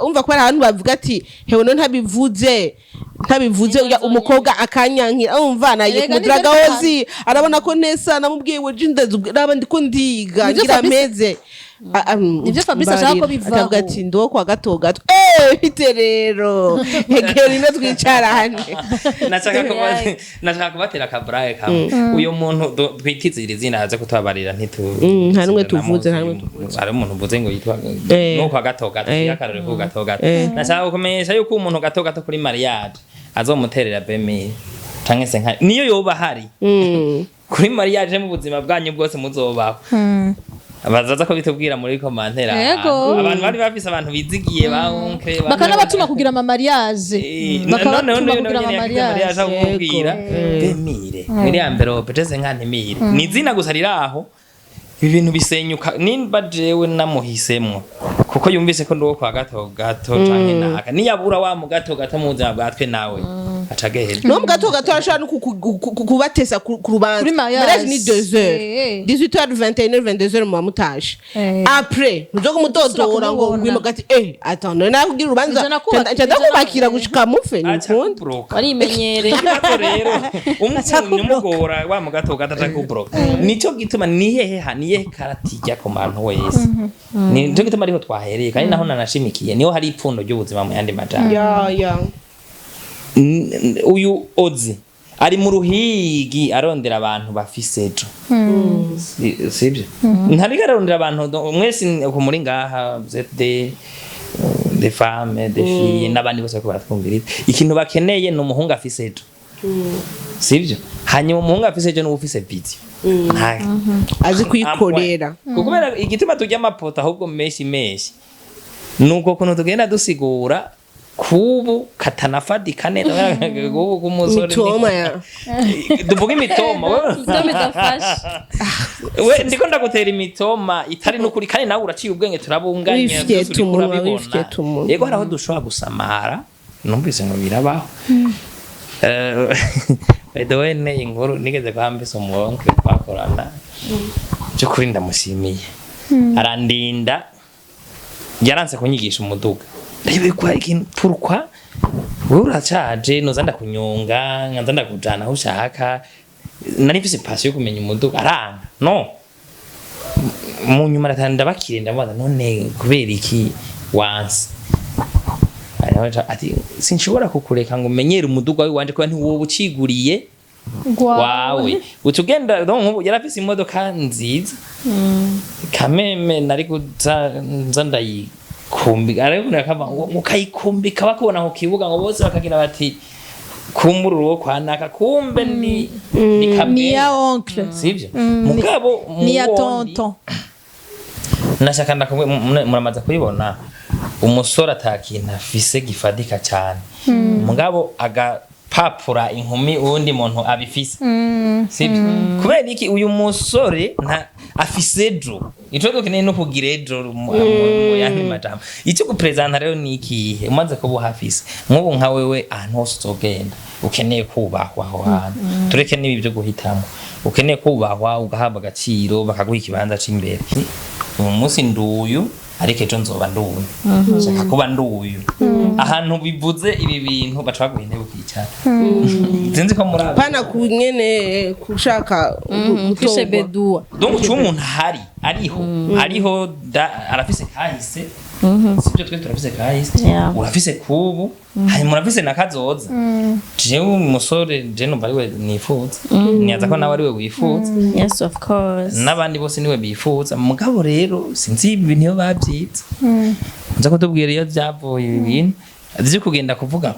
Speaker 1: umva ko hari ahantu bavuga ati hewe none ntabivuze urya umukobwa akanyankira, umva nagiye
Speaker 5: Erega
Speaker 1: kumudira
Speaker 5: nibyo.
Speaker 1: gahozi arabona ko nesa namubwiye ngo je ndazi naba ndiko ndiga
Speaker 5: Nibyo
Speaker 1: ngira
Speaker 5: Fabrice
Speaker 1: meze.
Speaker 5: Nibyo Fabrice ashaka ko bivaho.
Speaker 1: Akavuga ati ndiwo kwa gato gato, bite rero egera ino twicarane.
Speaker 4: Nashaka kubatera akaburaye kamwe. Uyu muntu twitizira izina aze kutubabarira ntitu
Speaker 1: Nta n'umwe tuvuze, nta n'umwe tuvuze.
Speaker 4: Hari umuntu mvuze ngo yitwa nuko gato gato, akarore ko gato gato. Nashaka kumenyesha yuko umuntu gato gato kuri mariage azomuterera bemire canke se nka niyo yoba hari kuri mariage, mu buzima bwanyu bwose muzobaho. Bazaza ko bitubwira muri commentaire.
Speaker 5: Yego.
Speaker 4: Abantu bari bafise abantu bizigiye ba oncle
Speaker 5: Bakanabatuma kugira ama mariage.
Speaker 4: Noneho
Speaker 5: Bakabatuma
Speaker 4: n'uyu
Speaker 5: kugira
Speaker 4: nawe
Speaker 5: ama
Speaker 4: nyene yagize mariage
Speaker 5: mariage.
Speaker 4: akubwira bemire muri enveloppe jese nka ntimire ni izina gusa riri aho. Ibi bintu bisenyuka nimba jewe namuhisemwo kuko yumvise ko ndi uwo kwa gato gato canke naka, niyabura wa mu gato gato mu buzima bwa twe nawe. Aca agenda.
Speaker 1: No mu gato gato arashobora no kubatesa ku rubanza.
Speaker 3: Kuri mariage.
Speaker 1: Mariage ni 2 heures, 18h, 21h, 22h muba mutaje. Après ntuzo kumutodora ngo
Speaker 3: kumubona.
Speaker 1: ngwimo gati attends, none nakubwira urubanza
Speaker 3: Ijana kubaka-
Speaker 1: nca ndakubakira gushika mupfe,
Speaker 4: Aca
Speaker 1: ntikunda.
Speaker 4: kubroka.
Speaker 2: Warimenyereye.
Speaker 4: Ikibazo rero, umupfunyi umugora wa mu gato gato aca kubroka. Nico gituma ni hehe ni hehe karatijya ku bantu wese. Nico gituma ariho twahereye kandi naho nanashimikiye, niho hari ipfundo ry'ubuzima mu yandi majambo.
Speaker 1: Ya.
Speaker 4: Uyu ozi ari mu ruhigi arondera abantu bafise ejo. Sibyo, ntariko ararondera abantu mwese uko muri ngaha, ZD, des femmes, des filles n'abandi bose bariko baratwumviriza, ikintu bakeneye ni umuhungu afise ejo, sibyo? Hanyuma umuhungu afise ejo niwe ufise vision.
Speaker 1: Azi kuyikorera.
Speaker 4: Kuko kubera igituma turya amapoto ahubwo menshi menshi, nuko kuntu tugenda dusigura kubu katanafadika neza kubu k'umusore.
Speaker 1: Mitoma ya
Speaker 4: Tuvuge imitoma wewe.
Speaker 2: Mitoma idafashe.
Speaker 4: We ndiko ndagutera imitoma itari nukuri, kandi nawe uraciye ubwenge, turabunganya.
Speaker 1: Wifyeta
Speaker 4: Byose uriko
Speaker 1: umunwa,
Speaker 4: urabibona.
Speaker 1: wifyeta umunwa.
Speaker 4: Yego, hari aho dushobora gusamara, numvise ngo birabaho. By the way, ne inkuru nigeze kwambisa umurongo twakorana, by'ukuri ndamushimiye, arandinda, yaranse kunyigisha umuduga. Ndabikwa ikintu, pourquoi wewe uracaje, noza ndakunyonga, nkaza ndakujana aho ushaka. Nari mfise passion yo kumenya umuduga, aranga no mu nyuma aratanda, ndabakire, ndamubaza: "None kubera iki wanse?" Aravuga ati: "Sinshobora kukureka ngo umenyere umuduga w'iwanje, kubera ntiwoba uciguriye wawe, uca ugenda." Donc nk'ubu yarafise imodoka nziza kameme, nari kuza nza ndayikumbika, ariko akava ngo ukayikumbika bakubona ku kibuga, ngo bose bakagira bati: "Kumbura uwo kwa naka, kumbe ni kabwera."
Speaker 5: Ni ya oncle.
Speaker 4: Sibyo? Mugabo
Speaker 5: Ni ya
Speaker 4: muwundi,
Speaker 5: tonton.
Speaker 4: Nashaka ndakubwe, muramaze kubibona, umusore atakintu afise gifadika cyane, mugabo agapapura inkumi uwundi muntu abifise, sibyo? Kubera iki? Uyu musore nta afise ejo. Ico dukeneye no kugira ejo mu yandi majambo. Icyo gupresenta rero ni ikihe? Umaze kuba uhafise nk'ubu nka wewe, ahantu hose uzogenda ukeneye kubahwa, aho hantu tureke n'ibi byo guhitamo, ukeneye kubahwa, ugahabwa agaciro, bakaguha ikibanza c'imbere. Uyu munsi nduyu, ariko ejo nzoba nduyu, nshaka kuba nduyu. Ahantu bivuze ibi bintu, baca baguha intebe ukicara. Sinzi ko muri abo
Speaker 1: Pana kunyene kushaka gutorwa.
Speaker 2: Kwishebeduwa.
Speaker 4: Donc uca umuntu ahari, ariho, ariho arafise kahise, sibyo? Twe turafise kahise. Urafise kubu, hanyuma urafise na kazoza. Jewe umusore je numva ariwe nifuza, niyaza ko nawe ariwe wifuza.
Speaker 2: Yes, of course.
Speaker 4: N'abandi bose niwe bifuza. Mugabo rero sinzi ibi bintu iyo babyize, nza kutubwira iyo byavuye ibi bintu vyo kugenda kuvuga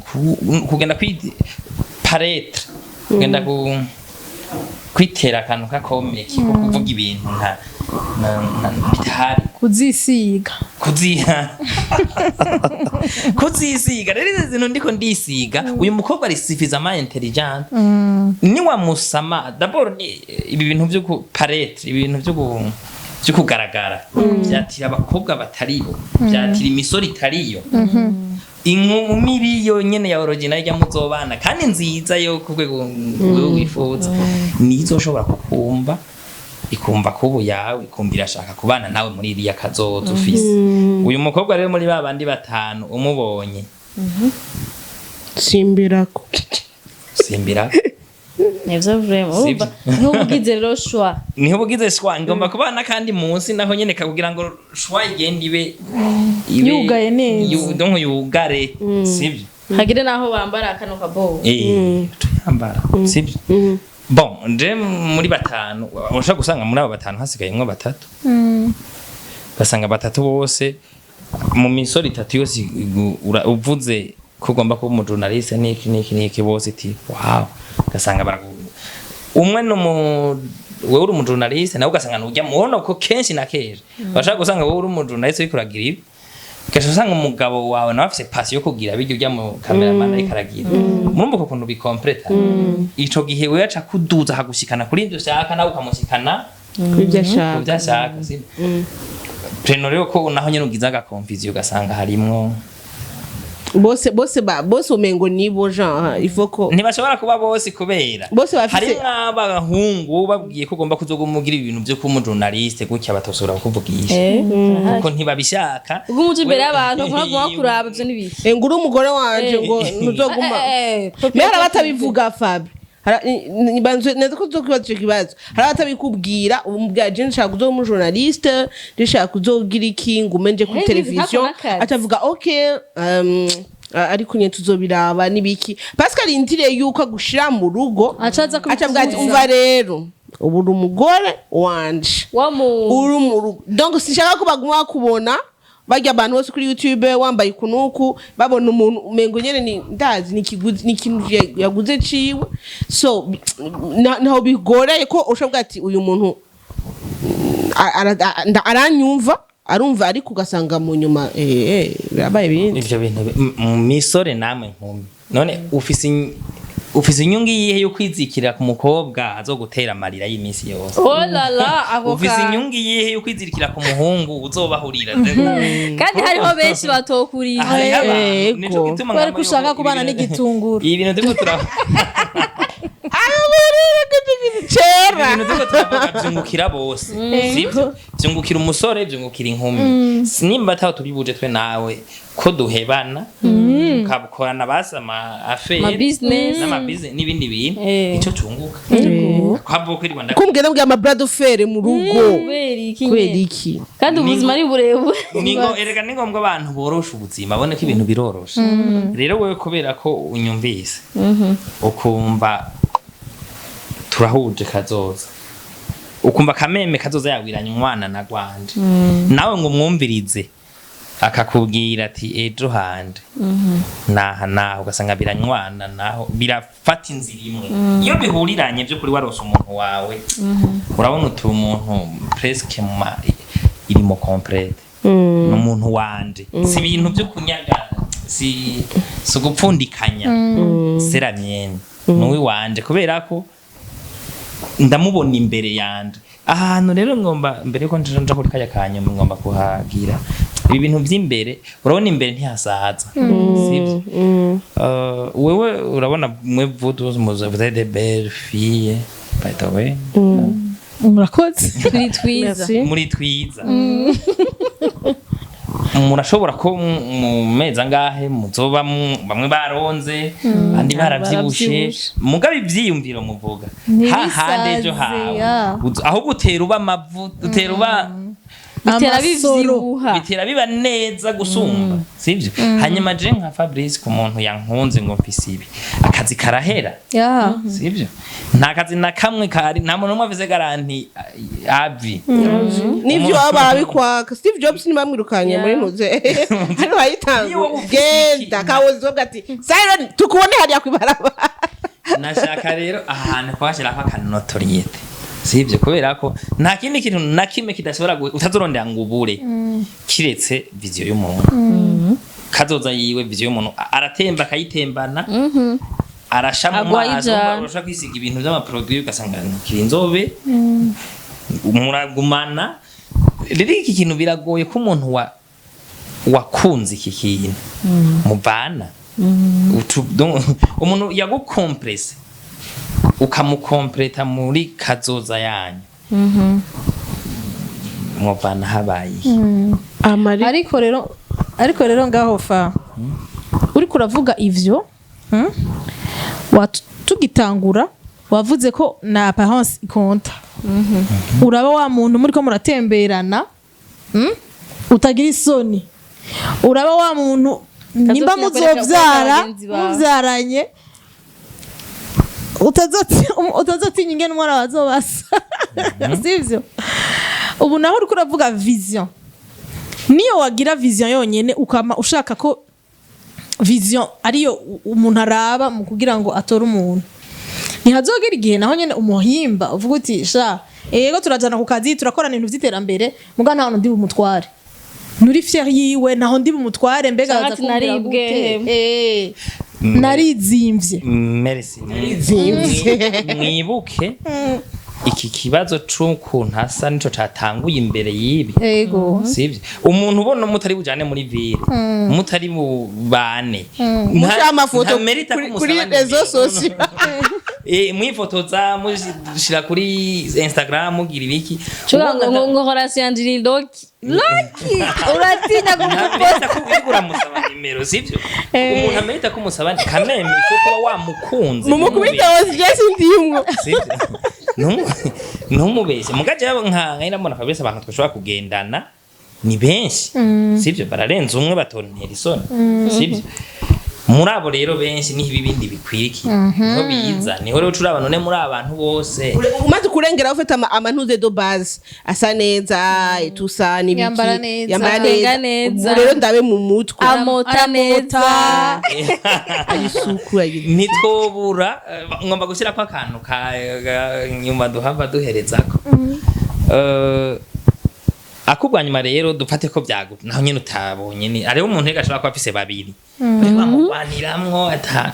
Speaker 4: kugenda kwi paraître, kugenda kwitera akantu kakomeki ko kuvuga ibintu nka bitahari.
Speaker 5: Kuzisiga.
Speaker 4: Kuzisiga rero izi zintu ndiko ndisiga, uyu mukobwa ari suffisamment intelligent, niwamusama d'abord ni ibi bintu vyo ku paraître, ibi bintu vyo kugaragara vyatira abakobwa bataribo, vyatira imisoro itariyo, inkumi iriyo nyene ya original ijya muzobana kandi nziza yo ku rwego wewe wifuza, nizo ushobora kukumva, ikumva kubu yawe, ikumva irashaka kubana nawe muri iriya kazoza ufise. Uyu mukobwa rero muri ba bandi batanu umubonye,
Speaker 1: Simbirako.
Speaker 4: Simbira.
Speaker 2: Nivyo vraiment.
Speaker 4: Sivyo.
Speaker 2: Urumva ntubugize rero choix.
Speaker 4: Niho bugize choix, ngomba kubana kandi munsi naho nyene kugira ngo choix igende ibe
Speaker 5: Yugaye neza.
Speaker 4: Donc yugare, sivyo?
Speaker 2: Hagire naho bambara kano kabobo.
Speaker 4: Tuyambara, sivyo? Bon, nje muri batanu urashobora gusanga muri abo batanu hasigayemwo batatu, basanga batatu bose mu misoro itatu yose uvuze ko ugomba kuba umujournaliste n'iki n'iki n'iki, bose iti: "Wow." Ugasanga baragu umwe numu wewe uri umujournaliste, nawe ugasanga nujya mubona ko kenshi na kenshi bashaka gusanga wowe uri umujournaliste uriko uragira ibi, ugaca usanga umugabo wawe nawe afise passion yo kugira bijya ujya mu cameraman ariko aragira. Murumva uko kuntu bikompleta? Ico gihe wewe aca kuduza akagushikana kuri ivyo ushaka, nawe ukamushikana
Speaker 1: Ibyo
Speaker 4: ku
Speaker 1: ashaka.
Speaker 4: byo ashaka, sibyo? Preno rero ko naho nyene ugize aga confusion, ugasanga harimwo
Speaker 1: Bose umengo nibo genre il faut ko
Speaker 4: Ntibashobora kuba bose kubera
Speaker 1: Bose bafise-
Speaker 4: harimwo abahungu babwiye ko ugomba kuzoguma ugira ibintu vyo kuba umujournaliste gutya, batosubira kukuvugisha kuko ntibabishaka.
Speaker 2: Ubwo umuco imbere y'abantu nkaguma kuraba ivyo n'ibiki.
Speaker 1: Ngo uri umugore wanje ngo ntuzoguma. Mais hari abatabivuga, Fabi. Neza ko tuzokibaza ico kibazo. Hari abatabikubwira, umubwira: "Je nshaka kuzoba umujournaliste, nshaka kuzogira iki, ngume nje kuri
Speaker 2: Eh,
Speaker 1: televiziyo."
Speaker 2: ntako n'akazi.
Speaker 1: Atavuga: "Ok, ariko nyine tuzobiraba n'ibiki." Parce que arindiriye yuko agushira mu rugo,
Speaker 3: Aca aza
Speaker 1: acavuga ati:
Speaker 3: kubitubuza.
Speaker 1: "Umva rero, ubu uri umugore wanje,
Speaker 2: wa mu
Speaker 1: uri mu rugo, donc sinshaka ko baguma bakubona barya abantu bose kuri YouTube wambaye ukunuku, babona umuntu umengo nyene ni ndazi ni ikiguzi, ni ikintu yaguze ciwe." So naho bigoreye ko ushobora ati: "Uyu muntu aranyumva, arumva," ariko ugasanga mu nyuma birabaye ibindi.
Speaker 4: Ivyo bintu mu misore namwe nkumi, none ufise inyungu iyihe yo kwizikira ku mukobwa azogutera amarira y'iminsi yose?
Speaker 2: Oh la la, ako
Speaker 4: Ufise
Speaker 2: ka
Speaker 4: inyungu iyihe yo kwizirikira ku muhungu uzobahurira?
Speaker 2: Kandi hariho benshi batokuriye.
Speaker 4: Hariho abantu,
Speaker 1: Yego.
Speaker 4: nico gituma
Speaker 3: Kubera
Speaker 4: ngamba
Speaker 3: ko ushaka
Speaker 4: yuko
Speaker 3: kubana n'igitunguru.
Speaker 4: Ibi bintu turiko tura
Speaker 1: Kera.
Speaker 4: Ibintu turiko turavuga vyungukira bose, sivyo? Vyungukira umusore, vyungukira inkumi. Nimba ataho turi buje twe nawe ko duhebana, tukakorana basi ama affaires
Speaker 2: Ama business.
Speaker 4: n'ama business n'ibindi bintu, ico cunguka kwavo kwirirwa
Speaker 1: Kumbwira mbwira ama bras de fer mu rugo.
Speaker 2: Kubera iki
Speaker 1: Kubera
Speaker 2: nyene?
Speaker 1: iki?
Speaker 2: Kandi ubuzima ari burebure.
Speaker 4: Ni erega ni ngombwa abantu borosha ubuzima, babone ko ibintu biroroshe. Rero wewe, kubera ko unyumvise ukumva turahuje kazoza, ukumva kameme kazoza yawiranye umwana na gwanje, nawe ngo umwumvirize akakubwira ati: "Ejo hanje naha naha," ugasanga biranywana, naho birafata inzira imwe. Iyo bihuriranye by'ukuri, warose umuntu wawe, urabona uti: "Umuntu presque ma irimo complète, ni umuntu wanje." Si ibintu byo kunyaga, si ugupfundikanya, c'est la mienne, ni wanje kubera ko ndamubona imbere yanje. Ahantu rero ngomba mbere yuko nja kuri kajya kanyuma, ngomba kuhagira ibi bintu vy'imbere. Urabona imbere ntihasaza, sivyo? Wewe urabona mwe, vous tous, vous avez des belles filles, by the way.
Speaker 5: Murakoze.
Speaker 2: Turi twiza.
Speaker 1: Merci.
Speaker 4: Muri twiza, murashobora ko mu mezi angahe muzoba bamwe baronze, abandi baravyibushe.
Speaker 2: Baravyibushe.
Speaker 4: Mugabe ivyiyumviro muvuga hahandi ejo hawe
Speaker 3: ya.
Speaker 4: Ahubwo utera uba amavu, utera uba
Speaker 2: Bitera
Speaker 5: Amasoro.
Speaker 2: bivyibuha.
Speaker 4: Bitera biba neza gusumba, sivyo? Hanyuma je nka Fabrice, ku muntu yankunze ngo mfise ibi, akazi karahera, sivyo? Nta kazi na kamwe kari, nta muntu n'umwe afise garantie avi.
Speaker 1: N'ivyo baba barabikwaka. Steve Jobs ntibamwirukanye muri ntuze hano
Speaker 4: Niyo
Speaker 1: bayitanguye
Speaker 4: wowe ufise
Speaker 1: genda kawozi bavuga ati: "Siron, tukubone hariya kwibarabara."
Speaker 4: Nashaka rero ahantu kuhashyiraho akanotoriété, sivyo? Kubera ko nta kindi kintu na kimwe kidashobora utazorondera ngo ubure kiretse vision y'umuntu, kazoza yiwe. Vision y'umuntu aratemba akayitembana, arasha mu
Speaker 2: Agwaye
Speaker 4: maso.
Speaker 2: ijana.
Speaker 4: Urashobora kwisiga ibintu vy'amaproduit ugasanga ntukiri inzobe, muragumana. Rero iki kintu biragoye ko umuntu wa wakunze iki kintu muvana. Donc, umuntu yagukomprese, ukamukompleta muri kazoza yanyu, muvana habaye iki?
Speaker 1: Amari.
Speaker 5: Ariko rero ngaho fa uriko uravuga ivyo, Tugitangura wavuze ko na apparence ikonta. Uraba wa muntu muriko muratemberana, Utagira isoni, uraba wa muntu nimba
Speaker 2: Kazotinya kwereka
Speaker 5: muzovyara,
Speaker 2: bagenzi bawe.
Speaker 5: Muvyaranye, utazotinya ingene umwana bazobasa, sivyo? Ubu naho uriko uravuga vision, niyo wagira vision yonyene, ukama ushaka ko vision ariyo umuntu araba mu kugira ngo atore umuntu, ntihazogera igihe naho nyene umuhimba uvuga uti: "Sha yego, turajana ku kazi, turakorana ibintu vy'iterambere, muga nta hantu ndi bumutware, nuri fier yiwe, ntaho ndi bumutware, mbega
Speaker 2: Canke
Speaker 5: aza
Speaker 2: ati
Speaker 5: kumbwira
Speaker 2: naribwe."
Speaker 5: gute?" Narizimvye.
Speaker 4: Merci. Mwibuke. Iki kibazo c'ukuntu asa nico catanguye imbere y'ibi.
Speaker 5: Yego.
Speaker 4: Sivyo? Umuntu ubona mutari bujane muri ville, mutari bubane,
Speaker 1: Mushira amafoto
Speaker 4: ntamerita
Speaker 1: kuri réseaux sociaux.
Speaker 4: Mwifotoza, mushira kuri Instagram, mugira ibiki.
Speaker 2: Cuga ngo relation yanje iri low-key low-key, uratinya kumuposta.
Speaker 4: Ntamerita ko uriko uramusaba nimero, sivyo? Umuntu amerita ko umusaba kameme ko kuba wamukunze.
Speaker 1: Mumukubita wose, je sindimwo.
Speaker 4: Sivyo? Ntumubeshye mugaje nka ndabona kabisa abantu twashobora kugendana ni benshi, sivyo? Bararenze umwe batontera isoni, sivyo? Muri abo rero benshi niho ibindi bikwirikiye, niho biza, niho rero turaba none muri abantu bose.
Speaker 1: Umaze kurengera ufite amantuze de base, asa neza etusa n'ibiki.
Speaker 5: Yambara neza.
Speaker 1: Yambara
Speaker 2: Atwenga
Speaker 1: neza.
Speaker 2: neza.
Speaker 1: Ubu rero ndabe mu mutwe.
Speaker 2: Amota neza.
Speaker 1: Isuku agira.
Speaker 4: Ntitwobura ngomba gushyirako akantu ka nyuma duhava duherezako. Akubwa nyuma rero dufate ko byagu naho nyine utabonye, ni hariho umuntu rega ashobora kuba afise babiri bariko bamugwaniramwo ata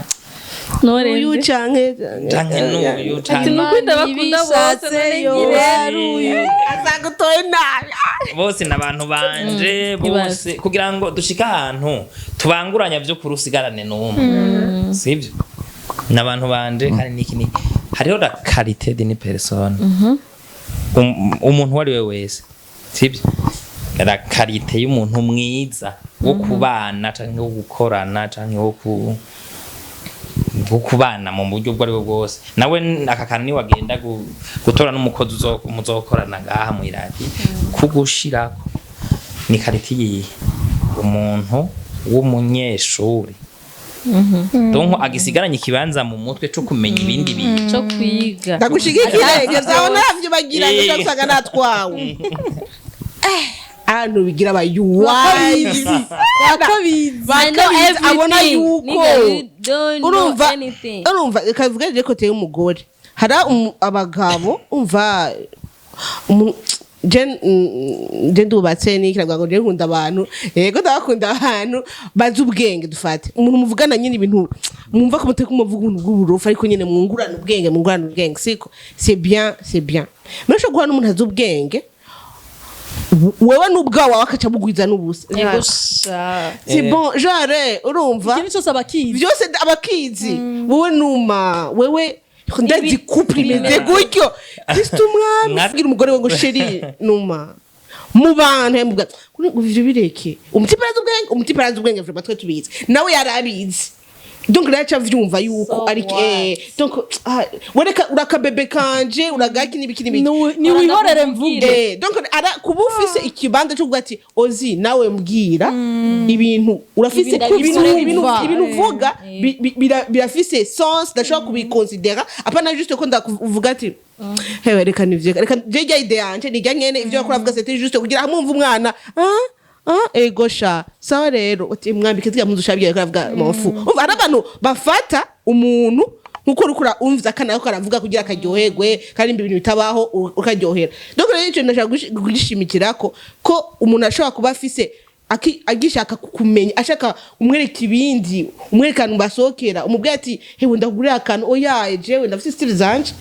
Speaker 1: uyu
Speaker 2: Norenze.
Speaker 1: Canke
Speaker 4: Canke n'uyu
Speaker 2: Ati
Speaker 4: canke
Speaker 2: nuko ndabakunda bose, none ngire.
Speaker 5: Ari
Speaker 1: azagutoye nabi.
Speaker 4: Bose ni abantu banje bose, kugira ngo dushike ahantu tubanguranya vy'ukuri usigarane n'umwe, sivyo? Ni abantu banje kandi niki niki. Hariho la qualité d'une personne. Umuntu uwo ari we wese, sivyo? La qualité y'umuntu mwiza wo kubana canke wo gukorana canke wo kubana mu buryo ubwo ari bwo bwose nawe aka kantu niwagenda gutora n'umukozi muzokorana ngaha mw'iradi kugushirako, ni qualité yihe? Umuntu w'umunyeshuri, donc agisigaranye ikibanza mu mutwe co kumenya ibindi bintu.
Speaker 2: Cyo kwiga.
Speaker 1: Ndagushigikira, ibyo vyawe navyo bagira ngo usanga natwawe. Ahantu bigira abayuwayizi.
Speaker 5: Bakabizi.
Speaker 2: I know
Speaker 1: Bakabizi, abona
Speaker 2: everything.
Speaker 1: yuko
Speaker 2: Nigga, you don't know
Speaker 1: urumva
Speaker 2: anything.
Speaker 1: Urumva, reka mvuge rero côté y'umugore, hari abagabo umva je ndubatse n'ikiravuga ngo je nkunda abantu, yego ndabakunda, abantu bazi ubwenge. Dufate umuntu muvugana nyine ibintu mwumva ko mutari kumuvuga ubuntu bw'uburofa, ariko nyine mwungurana ubwenge, mwungurana ubwenge, siko? C'est bien, c'est bien. Mais ushobora guhura n'umuntu azi ubwenge, wewe n'ubwawe wawe akaca bugwiza n'ubusa.
Speaker 2: Yego sha.
Speaker 1: C'est bon, genre urumva
Speaker 5: Ikintu cyose abakizi.
Speaker 1: Byose abakizi. Wowe numa wewe ndazi couple imeze gutyo, Kristo umwami. Ubwira umugore we ngo chéri, numa mu bantu yamubwira kuri ngo ivyo bireke. Umutima arazi ubwenge, umutima arazi ubwenge vraiment, twe tubizi, nawe yarabizi. Donc rero aca avyumva yuko
Speaker 2: So
Speaker 1: ari
Speaker 2: what?
Speaker 1: Donc wereka urakabebe kanje uragaki n'ibiki n'ibiki.
Speaker 5: Ni wihorere mvuge.
Speaker 1: Donc ara kuba ufise ikibanza cyo kuvuga ati ozi nawe mbwira ibintu urafise
Speaker 2: Ibi
Speaker 1: ibintu ibintu
Speaker 5: ndabisoma.
Speaker 1: ibintu uvuga birafise sens, ndashobora kubikonsidera, apana juste ko ndakuvuga ati hewe reka nivyo, reka je rya idée yanje nijya nyene ivyo yakora avuga, c'était juste kugira hamwumva umwana ah ego sha, sawa rero uti mwambike ziriya mpuzu ushabwiye ko aravuga m'en fous. Umva, hari abantu bafata umuntu nkuko uriko urumva akana ko karavuga kugira akaryoherwe, kandi ibintu bitabaho ukaryohera. Donc rero icyo ndashaka kugishimikira ko umuntu ashobora kuba afise agishaka kumenya, ashaka umwereka ibindi, umwereka ahantu basohokera, umubwira ati hewe ndagurira akantu, oya jewe ndafise style zanje,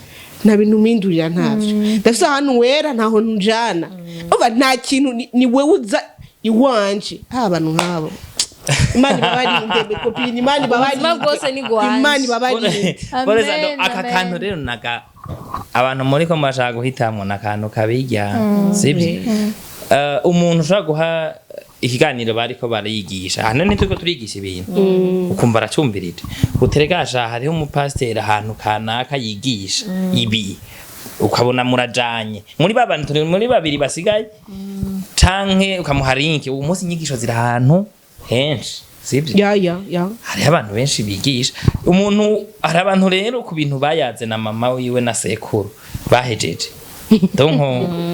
Speaker 1: nta bintu mpindurira, ntavyo ndafise, ahantu wera ntaho njana. Umva, nta kintu ni wewe uza iwanje. Ha, abantu nk'abo Imana ibabarinde, copine, Imana ibabarinde.
Speaker 2: Ubuzima bwose ni gwanje.
Speaker 1: Imana ibabarinde.
Speaker 4: Boreza,
Speaker 5: Amen,
Speaker 4: aka
Speaker 5: amen.
Speaker 4: kantu rero naga abantu muri ko murashaka guhitamwo ni akantu kabirya, sibyo? Umuntu ushobora guha ikiganiro bariko barigisha hano, ntituriko turigisha ibintu, ukumva aracumbirije uteregasha, hariho umupasiteri ahantu kanaka yigisha ibi, ukabona murajanye muri ba bantu turi muri babiri basigaye, canke ukamuha link. Ubu munsi inyigisho ziri ahantu henshi, sibyo?
Speaker 1: Ya.
Speaker 4: Hariho abantu benshi bigisha umuntu. Hari abantu rero ku bintu bayaze na mama wiwe na sekuru bahejeje, donc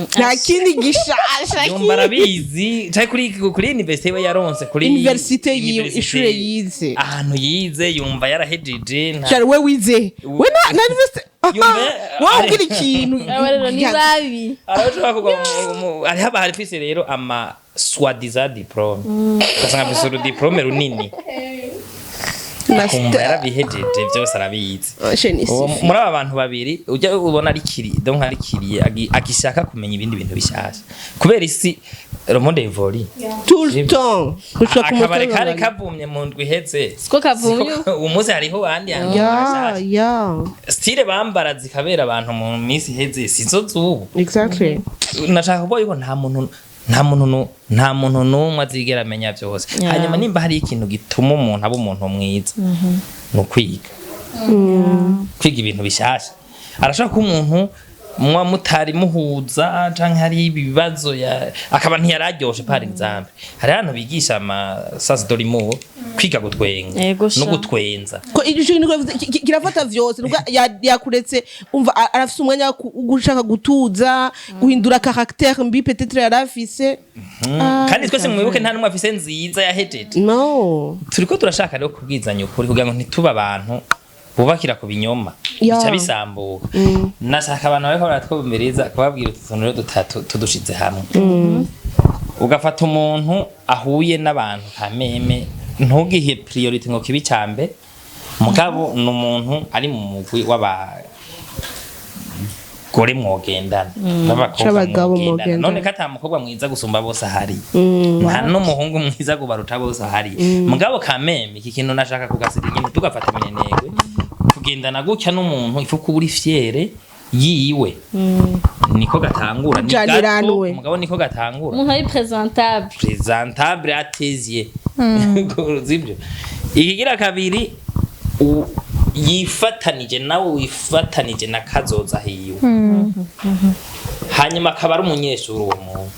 Speaker 1: Nta kindi gishasha.
Speaker 4: Yumva arabizi, canke kuri université we yaronse kuri
Speaker 1: Université yiwe,
Speaker 4: université,
Speaker 1: ishure yize.
Speaker 4: Ahantu yize yumva yarahejeje
Speaker 1: Cyane we wize we na université.
Speaker 4: Yumva
Speaker 1: wowe ubwira ikintu.
Speaker 2: Aba rero ni babi.
Speaker 4: Arashobora kugwa hariho abafise rero ama soi-disant diplôme, ugasanga afise urudiplôme runini. Akumva yarabihejeje byose, arabizi. Muri aba bantu babiri ujya ubona ari kiri, donc ari kiriye agishaka kumenya ibindi bintu bishasha kubera isi, le monde évolue.
Speaker 1: Tout le temps gushika ku
Speaker 4: Akabare
Speaker 1: mutobe.
Speaker 4: Kari kavumye mu ndwi iheze.
Speaker 2: Siko kavumye.
Speaker 4: Uwo munsi hariho ahandi hantu hashasha. Style bambara zikabera abantu mu minsi iheze sizo z'ubu. Nashaka kuvuga yuko nta muntu n'umwe azigera amenya byose. Hanyuma nimba hari ikintu gituma umuntu aba umuntu mwiza, ni ukwiga, kwiga ibintu bishasha. Arashaka ko umuntu muba mutari muhuza canke hari ibibazo ya akaba ntiyararyoshe. Par exemple, hari ahantu bigisha ama sens de l'humour, kwiga gutwenga
Speaker 2: Yego sha.
Speaker 4: no gutwenza.
Speaker 1: Ko ico kintu kirafata vyose nubwo yakuretse, umva, arafise umwanya wo gushaka gutuza, guhindura caractère mbi peut-être yarafise.
Speaker 4: Kandi twese mwibuke, nta n'umwe afise nziza yahejeje.
Speaker 1: No.
Speaker 4: Turiko turashaka rero kubwizanya ukuri kugira ngo ntitube abantu bubakira ku binyoma, bica bisambuka. Nashaka abantu bariko baratwumviriza kubabwira utu tuntu rero dutatu tudushize hamwe, ugafata umuntu ahuye n'abantu kameme, ntugihe priority ngo kibe icambe, mugabo ni umuntu ari mu mugwi w'abagore mwogendana, b'abakobwa
Speaker 1: C'abagabo
Speaker 4: mwogendana.
Speaker 1: mwogendana.
Speaker 4: None ko ata mukobwa mwiza gusumba bose ahari, nta n'umuhungu mwiza kubaruta bose ahari, mugabo kameme iki kintu nashaka kugasiga inyuma, tugafata iminenegwe kugendana gutya n'umuntu ifu kuba uri fier yiwe, niko gatangura, ni gato.
Speaker 1: Janiranwe.
Speaker 4: Mugabo niko gatangura.
Speaker 2: Umuntu ari présentable.
Speaker 4: Présentable à tes yeux, sibyo? Ikigira kabiri, yifatanije nawe, wifatanije na kazoza hiwe, hanyuma akaba ari umunyeshuri uwo muntu,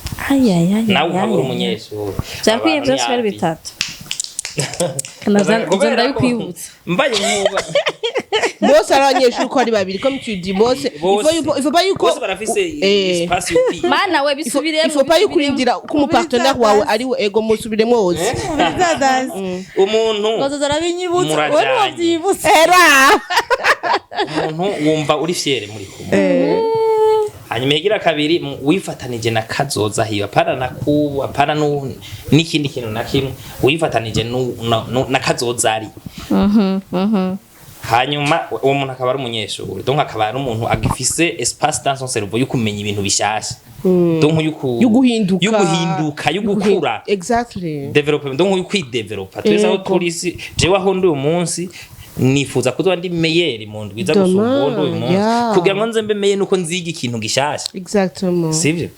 Speaker 4: nawe ukaba uri umunyeshuri.
Speaker 2: Byakwiye
Speaker 4: Abantu
Speaker 2: byose bari
Speaker 4: ni
Speaker 2: bitatu.
Speaker 4: Kubera ko
Speaker 2: Ndabikwibutsa.
Speaker 4: Mbaye nkuba
Speaker 1: Bose ari abanyeshuri uko ari babiri, comme tu dis, bose il
Speaker 4: Bose.
Speaker 1: faut il faut pas yuko
Speaker 4: Bose barafise espace yo kwiga.
Speaker 2: Mana we, bisubiremo.
Speaker 1: Il faut pas yuko urindira ko umupartenaire wawe ari we ego, musubiremo wose.
Speaker 4: Umuntu
Speaker 3: Bazoza arabinyibutsa.
Speaker 4: Murajanye.
Speaker 3: Wowe ntiwabyibutse.
Speaker 1: Era.
Speaker 4: Umuntu wumva uri fier muri kumwe. Hanyuma igira kabiri, wifatanije na kazoza hiyo, apana na kubu, apana n'ikindi kintu na kimwe, wifatanije na kazoza ari. Hanyuma uwo muntu akaba ari umunyeshuri, donc akaba ari umuntu agifise espace dans son cerveau yo kumenya ibintu bishasha, donc
Speaker 1: yo guhinduka.
Speaker 4: Yo guhinduka, yo gukura. Development, donc yo kwidevelopa. Twese aho turi, si jewe aho ndi uyu munsi, nifuza kuzoba ndi meilleur mu ndwi iza gusumba uwo ndi uyu munsi. Kugira ngo nze mbe meilleur nuko nziga ikintu gishasha. Sivyo?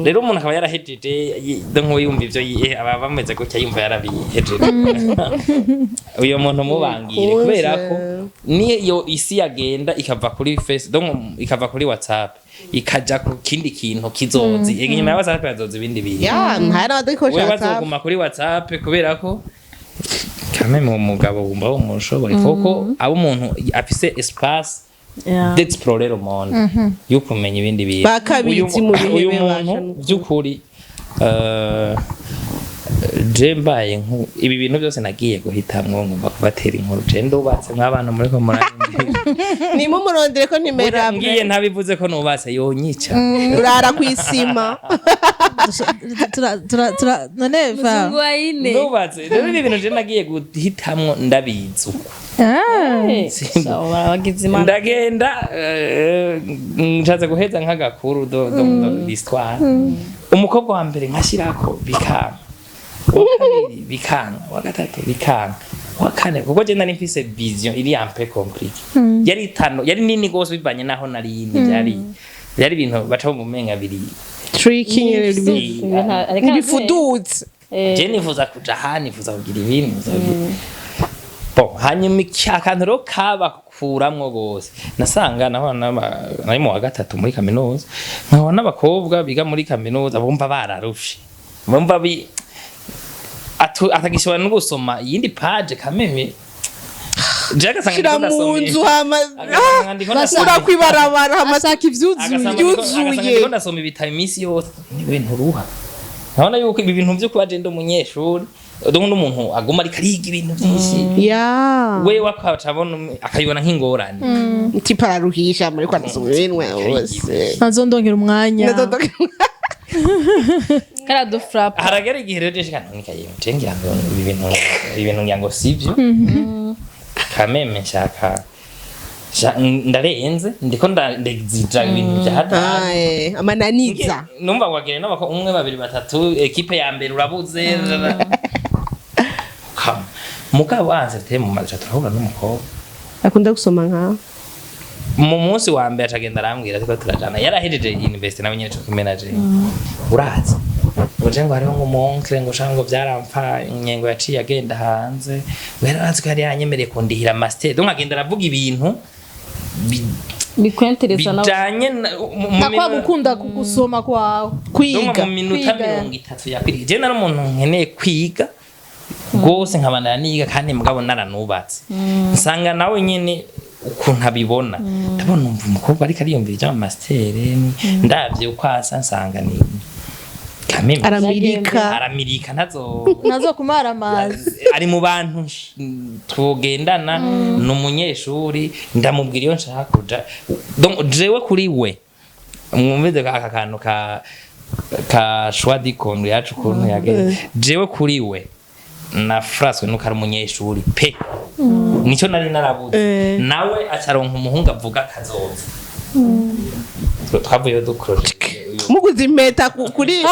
Speaker 4: Rero umuntu akaba yarahejeje, donc yumva ivyo aba bameze gutya, yumva yarabihejeje, uyo muntu mubangire.
Speaker 1: Kunze.
Speaker 4: Kubera ko niyo isi yagenda ikava kuri face, donc ikava kuri WhatsApp ikaja ku kindi kintu kizozi. Ega inyuma ya WhatsApp hazoza ibindi bintu.
Speaker 1: Ya, hari n'abadakoresha
Speaker 4: Wewe
Speaker 1: WhatsApp.
Speaker 4: bazoguma kuri WhatsApp kubera ko kame mu mugabo wumva wumushoboye koko aba umuntu afise espace d'explorer le monde, yo kumenya ibindi bintu.
Speaker 1: Bakabizi
Speaker 4: Uyu
Speaker 1: mu bihe
Speaker 4: uyu
Speaker 1: bibasha
Speaker 4: muntu
Speaker 1: n'ukuri.
Speaker 4: by'ukuri, je mbaye ibi bintu byose nagiye guhitamwo, ngomba kubatera inkuru. Je ndubatse nk'abantu muriko murarindira.
Speaker 1: Nimumurondere ko nimero.
Speaker 4: Ngiye ntabivuze ko nubatse yonyica.
Speaker 1: Urara kwisima.
Speaker 5: None fa
Speaker 2: Muzungu wa ine.
Speaker 4: Nubatse rero, ibi bintu je nagiye guhitamwo ndabizi uko.
Speaker 2: Sawa, wagize Imana.
Speaker 4: Ndagenda, nshatse guheza nk'agakuru do l'histoire. Umukobwa wa mbere nkashirako bikanga, uwa kabiri bikanga, uwa gatatu bikanga, uwa kane, kuko je nari mfise vision iri un peu compliquée, yari itano, yari nini gose bivanye naho nari indi, byari ibintu baca mu menga biri
Speaker 1: Tricky nyene, ntibifudutse.
Speaker 4: Je nifuza kuja aha, nifuza kugira ibi, nifuza kugira. Bon, hanyuma akantu rero kabakuramwo gose, nasanga nahora nari mu wa gatatu muri kaminuza, nkabona n'abakobwa biga muri kaminuza bumva bararushe, bumva atagishobora no gusoma iyindi page kameme. Je agasanga
Speaker 1: Shira
Speaker 4: ndiko
Speaker 1: mu
Speaker 4: ndasoma
Speaker 1: nzu hama
Speaker 4: agasanga ndiko ndasoma
Speaker 1: ura kwibarabara hama
Speaker 5: Ashaka ivyuzuye.
Speaker 1: byuzuye.
Speaker 4: Agasanga ndiko ndasoma ibitabo iminsi yose, n'ibintu ruha. Nkabona yuko ibi bintu vyo kuba je ndi umunyeshuri, donc n'umuntu aguma ariko ariga ibintu vyinshi, we wakaca abona akabibona nk'ingorane.
Speaker 1: Tipo araruhisha muri kwa ndasoma ibintu wose.
Speaker 5: Ntazondongera umwanya.
Speaker 2: Karadufrapa.
Speaker 4: Haragera igihe rero je shika none kaye, je ngira ngo ibi bintu ngira ngo sivyo. Kameme nshaka ndarenze, ndiko ndexija ibintu vya hatari.
Speaker 1: Ah, amananiza.
Speaker 4: Numva wagire n'abako umwe, babiri, batatu, équipe ya mbere urabuze. Kama mugabo wanze te mu mazu, turahura n'umukobwa
Speaker 1: Akunda gusoma nka
Speaker 4: mu munsi wa mbere, acagenda arambwira, ariko turajana, yarahejeje university nawe nyene co kimwe na jewe. Urazi ngo je ngo hariho ngo umuonkre ngo shaka ngo byarampfanye, ngo yaciye agenda hanze, ngo yarazi ko yari yanyemereye kundihira master. Donc agenda aravuga ibintu
Speaker 2: Bikwentereza nawe.
Speaker 4: Bijanye mu
Speaker 5: Na kwa gukunda gusoma kwawe.
Speaker 4: Donc
Speaker 1: Kwiga.
Speaker 4: mu minota
Speaker 5: Kwiga.
Speaker 4: 30 yakwiriye, je nari umuntu nkeneye kwiga rwose, nkabandana niga, kandi mugabo naranubatse, nsanga nawe nyene ukuntu abibona. Ndabona numva umukobwa ariko ariyumvira iby'ama master, ndavye uko asa, nsanga ni kameme.
Speaker 1: Aramirika.
Speaker 4: Aramirika, ntazo
Speaker 5: Nazo kumara amazi.
Speaker 4: Ari mu bantu tugendana, ni umunyeshuri, ndamubwira iyo nshaka kuja. Donc jewe kuri we, mwumvize aka kantu ka choix du conjoint yacu ukuntu yagenze. Jewe kuri we nafraswe nuko ari umunyeshuri pe, nicyo nari narabuze. Nawe acaronka umuhungu avuga kazoza. Twavuyeyo dukoroje.
Speaker 1: Muguze impeta kuri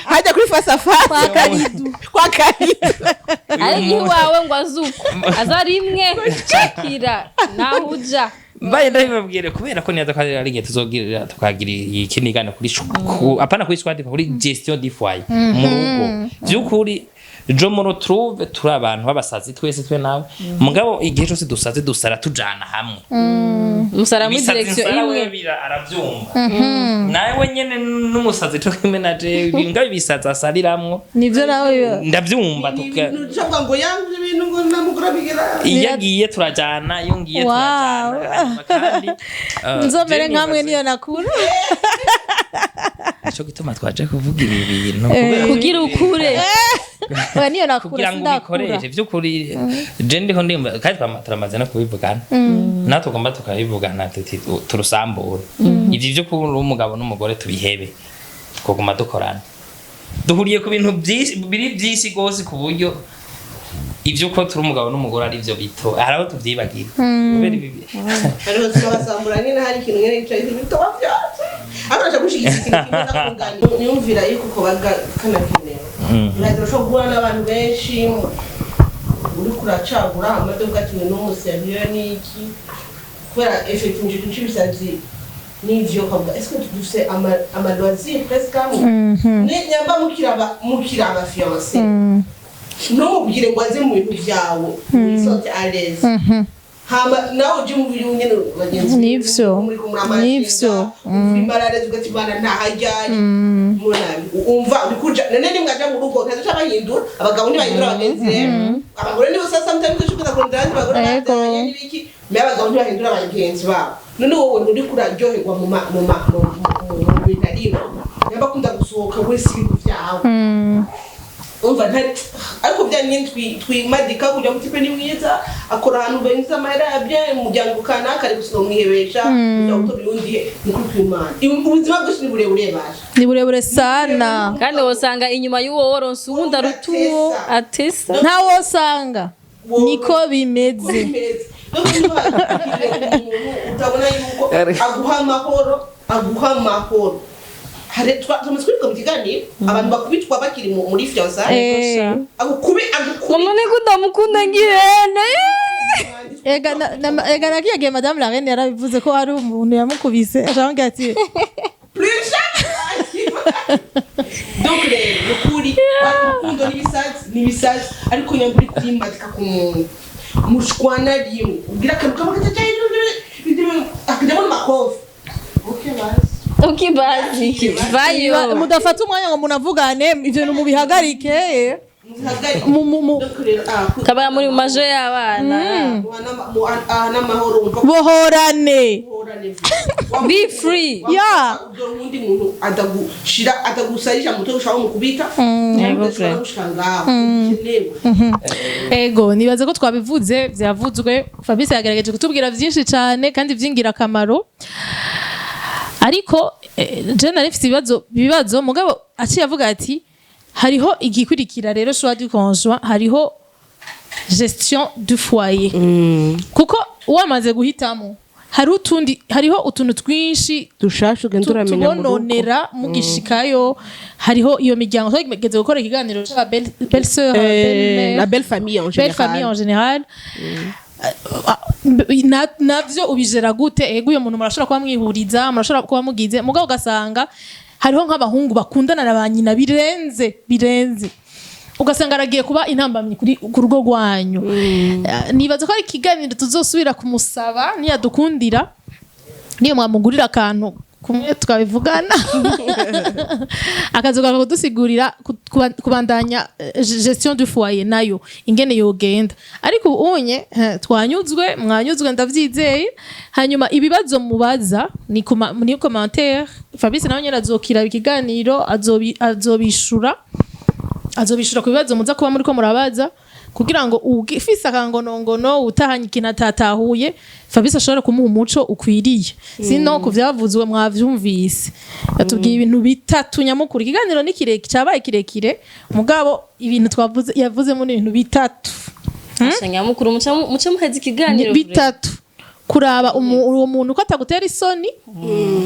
Speaker 1: hajya kuri face à face
Speaker 2: Kwa Karidu.
Speaker 1: Kwa Karidu.
Speaker 2: Ariko iwawe ngo azuko aza rimwe shakira naho uja.
Speaker 4: Mbaye ndabibabwire kubera ko nibaza ko ari igihe tuzogira tukagira ikindi kiganiro kuri apana kuri squad, kuri gestion du foyer mu rugo. By'ukuri je me retrouve, turi abantu b'abasazi twese, twe nawe, mugabo igihe cyose dusaze dusara tujana hamwe.
Speaker 2: Musara muri
Speaker 4: Ibisazi
Speaker 2: direction
Speaker 4: nsara we
Speaker 2: imwe.
Speaker 4: arabyumva nawe nyene n'umusazi co kimwe na jewe, ngaho ibisazi asariramwo
Speaker 5: Nivyo nawe.
Speaker 4: Ndabyumva tuka
Speaker 1: Ucavuga ngo yangu ibintu ngo namugura bigera.
Speaker 4: Iyo agiye turajana, iyo ngiye
Speaker 5: Wow.
Speaker 4: turajana. Hanyuma kandi
Speaker 5: Nzomere
Speaker 4: je
Speaker 5: nkamwe
Speaker 4: nibaze-
Speaker 5: niyo nakura.
Speaker 4: Nico gituma twaje kuvuga ibi bintu kubera
Speaker 2: Kugira ukure.
Speaker 5: Oya, niyo nakura
Speaker 4: kugira ngo
Speaker 5: sindakura.
Speaker 4: ubikoreshe by'ukuri. Je ndiho ndimba kandi turamaze no kubivugana, natwe tugomba tukabivugana tuti turusambure ivyo byo kuba umugabo n'umugore, tubihebe, twoguma dukorana, duhuriye ku bintu byinshi, biri byinshi rwose, ku buryo ibyo ko turi umugabo n'umugore ari byo bito, hari aho tubyibagira kubera ibi.
Speaker 1: Hariho tukabasambura nyine, hari ikintu nyine yicaye ibitoba byose, ariko ndashaka gushigikira ikintu kimwe ndakunganira niyumvira yuko kobaga kanakenewe. Uraza ushobora guhura n'abantu benshi, uriko uracagura amadoka kimwe n'umuseriyo n'iki, kubera effectivement ikintu c'ibisazi n'ivyo ukavuga: est-ce que dufise ama loisir presque amwe? Nyamba mukiri aba fiancé, ntumubwire ngo aze mu bintu byawe wisote à l'aise, hama nawe uje mu bintu nyene bagenzi.
Speaker 5: Nivyo.
Speaker 1: Muri kumuramashinga,
Speaker 5: Nivyo.
Speaker 1: imbarare ugati bana ntahajyari munabi umva uri kuja none nimwaja mu rugo ntazo bahindura. Abagabo ntibahindura abagenzi, rero abagore nibo sasa sometimes ushobora kurondera abandi bagore
Speaker 5: Ego.
Speaker 1: babyaranye n'ibiki, mais abagabo ntibahindura abagenzi babo. None wowe nturi kuraryoherwa mu ma mu ma mu mu- mu bintu arimo, nyamba akunda gusohoka wese ibintu byawe, umva ntari, ariko bya nyine twimadika kugira ngo type ni mwiza, akora ahantu benza amahera yabye umuryango kanaka, ari gusiga mwihebesha kugira ngo utori he. Ni kuri kw'Imana, ubuzima bwose ni burebure basha.
Speaker 5: Ni burebure sana.
Speaker 2: Kandi wosanga inyuma y'uwo woronse uwundi aruta uwo atesa.
Speaker 5: Ntawosanga niko bimeze.
Speaker 1: Bimeze. Donc niba umuntu utabona yuko aguha amahoro, aguha amahoro. Hari tumaze kwibuka mu kiganiro abantu bakubitwa bakiri muri fiançailles. Agukubi, agukubi.
Speaker 2: None ko ndamukunda ngirene.
Speaker 5: Ega ega nakiye gihe Madame la Reine yarabivuze ko hari umuntu yamukubise, ashaka ati
Speaker 1: Plus jamais. Donc rero ni ukuri, urukundo n'ibisazi n'ibisazi, ariko nyamba uri kwimadika ku muntu, mushwana rimwe, ubwira akantu kamwe akajyamo n'amakofi, okay basi.
Speaker 2: Ukibazi vayo.
Speaker 5: Mudafata umwanya ngo munavugane ivyo bintu, mubihagarike.
Speaker 1: Muhagarike. Donc rero
Speaker 2: Kabaya muri mu majo y'abana.
Speaker 1: N'amahoro wumva ko
Speaker 5: Bohorane.
Speaker 1: uhorane.
Speaker 2: Be free.
Speaker 5: Yeah.
Speaker 1: Udora uwundi muntu atagushira, atagusarisha mu mutwe, ushaka mukubita, udashobora gushika ngaho bikenewe.
Speaker 3: Ego, nibaze ko twabivuze, byavuzwe. Fabrice yagerageje kutubwira byinshi cyane kandi by'ingirakamaro, ariko je nari mfite ibibazo, mugabo aciye avuga ati hariho igikurikira rero choix du conjoint, hariho Gestion du foyer, kuko wamaze guhitamo, hari utundi, hariho utuntu twinshi
Speaker 1: dushasha ugenda uramenya mu rugo.
Speaker 3: Tubononera mugishikayo. Hariho iyo miryango, twageze gukora ikiganiro c'aba belle sœur, belle-mère,
Speaker 1: la belle famille en
Speaker 3: belle
Speaker 1: général.
Speaker 3: Famille en général. Navyo ubijera gute? Ego, uyo muntu murashobora kuba mwihuriza, murashobora kuba mugize, mugabo ugasanga hariho nk'abahungu bakundana na ba nyina birenze birenze, ugasanga aragiye kuba intambamyi kuri ku rugo rwanyu. Nibaza ko ari ikiganiro tuzosubira kumusaba niyadukundira, niyo mwamugurira akantu kumwe tukabivugana, akazoga kudusigurira kubandanya gestion du foyer nayo ingene yogenda. Ariko ubu unye twanyuzwe, mwanyuzwe, ndavyizeye. Hanyuma ibibazo mubaza ni kuma, ni commentaire. Fabrice nawe nyene azokira ikiganiro, azobishura ku bibazo muza kuba muriko murabaza, kugira ngo ufise akangonongono, utahanye ikintu atatahuye, Fabrice ashobora kumuha umuco ukwiriye. Sino ku vyavuzwe mwavyumvise, yatubwiye ibintu bitatu nyamukuru. Ikiganiro ni kirekire, cyabaye kirekire, mugabo ibintu twavuze, yavuzemo ni ibintu bitatu.
Speaker 2: Asha, nyamukuru muce muheza ikiganiro.
Speaker 3: Bitatu: kuraba uwo muntu ko atagutera isoni,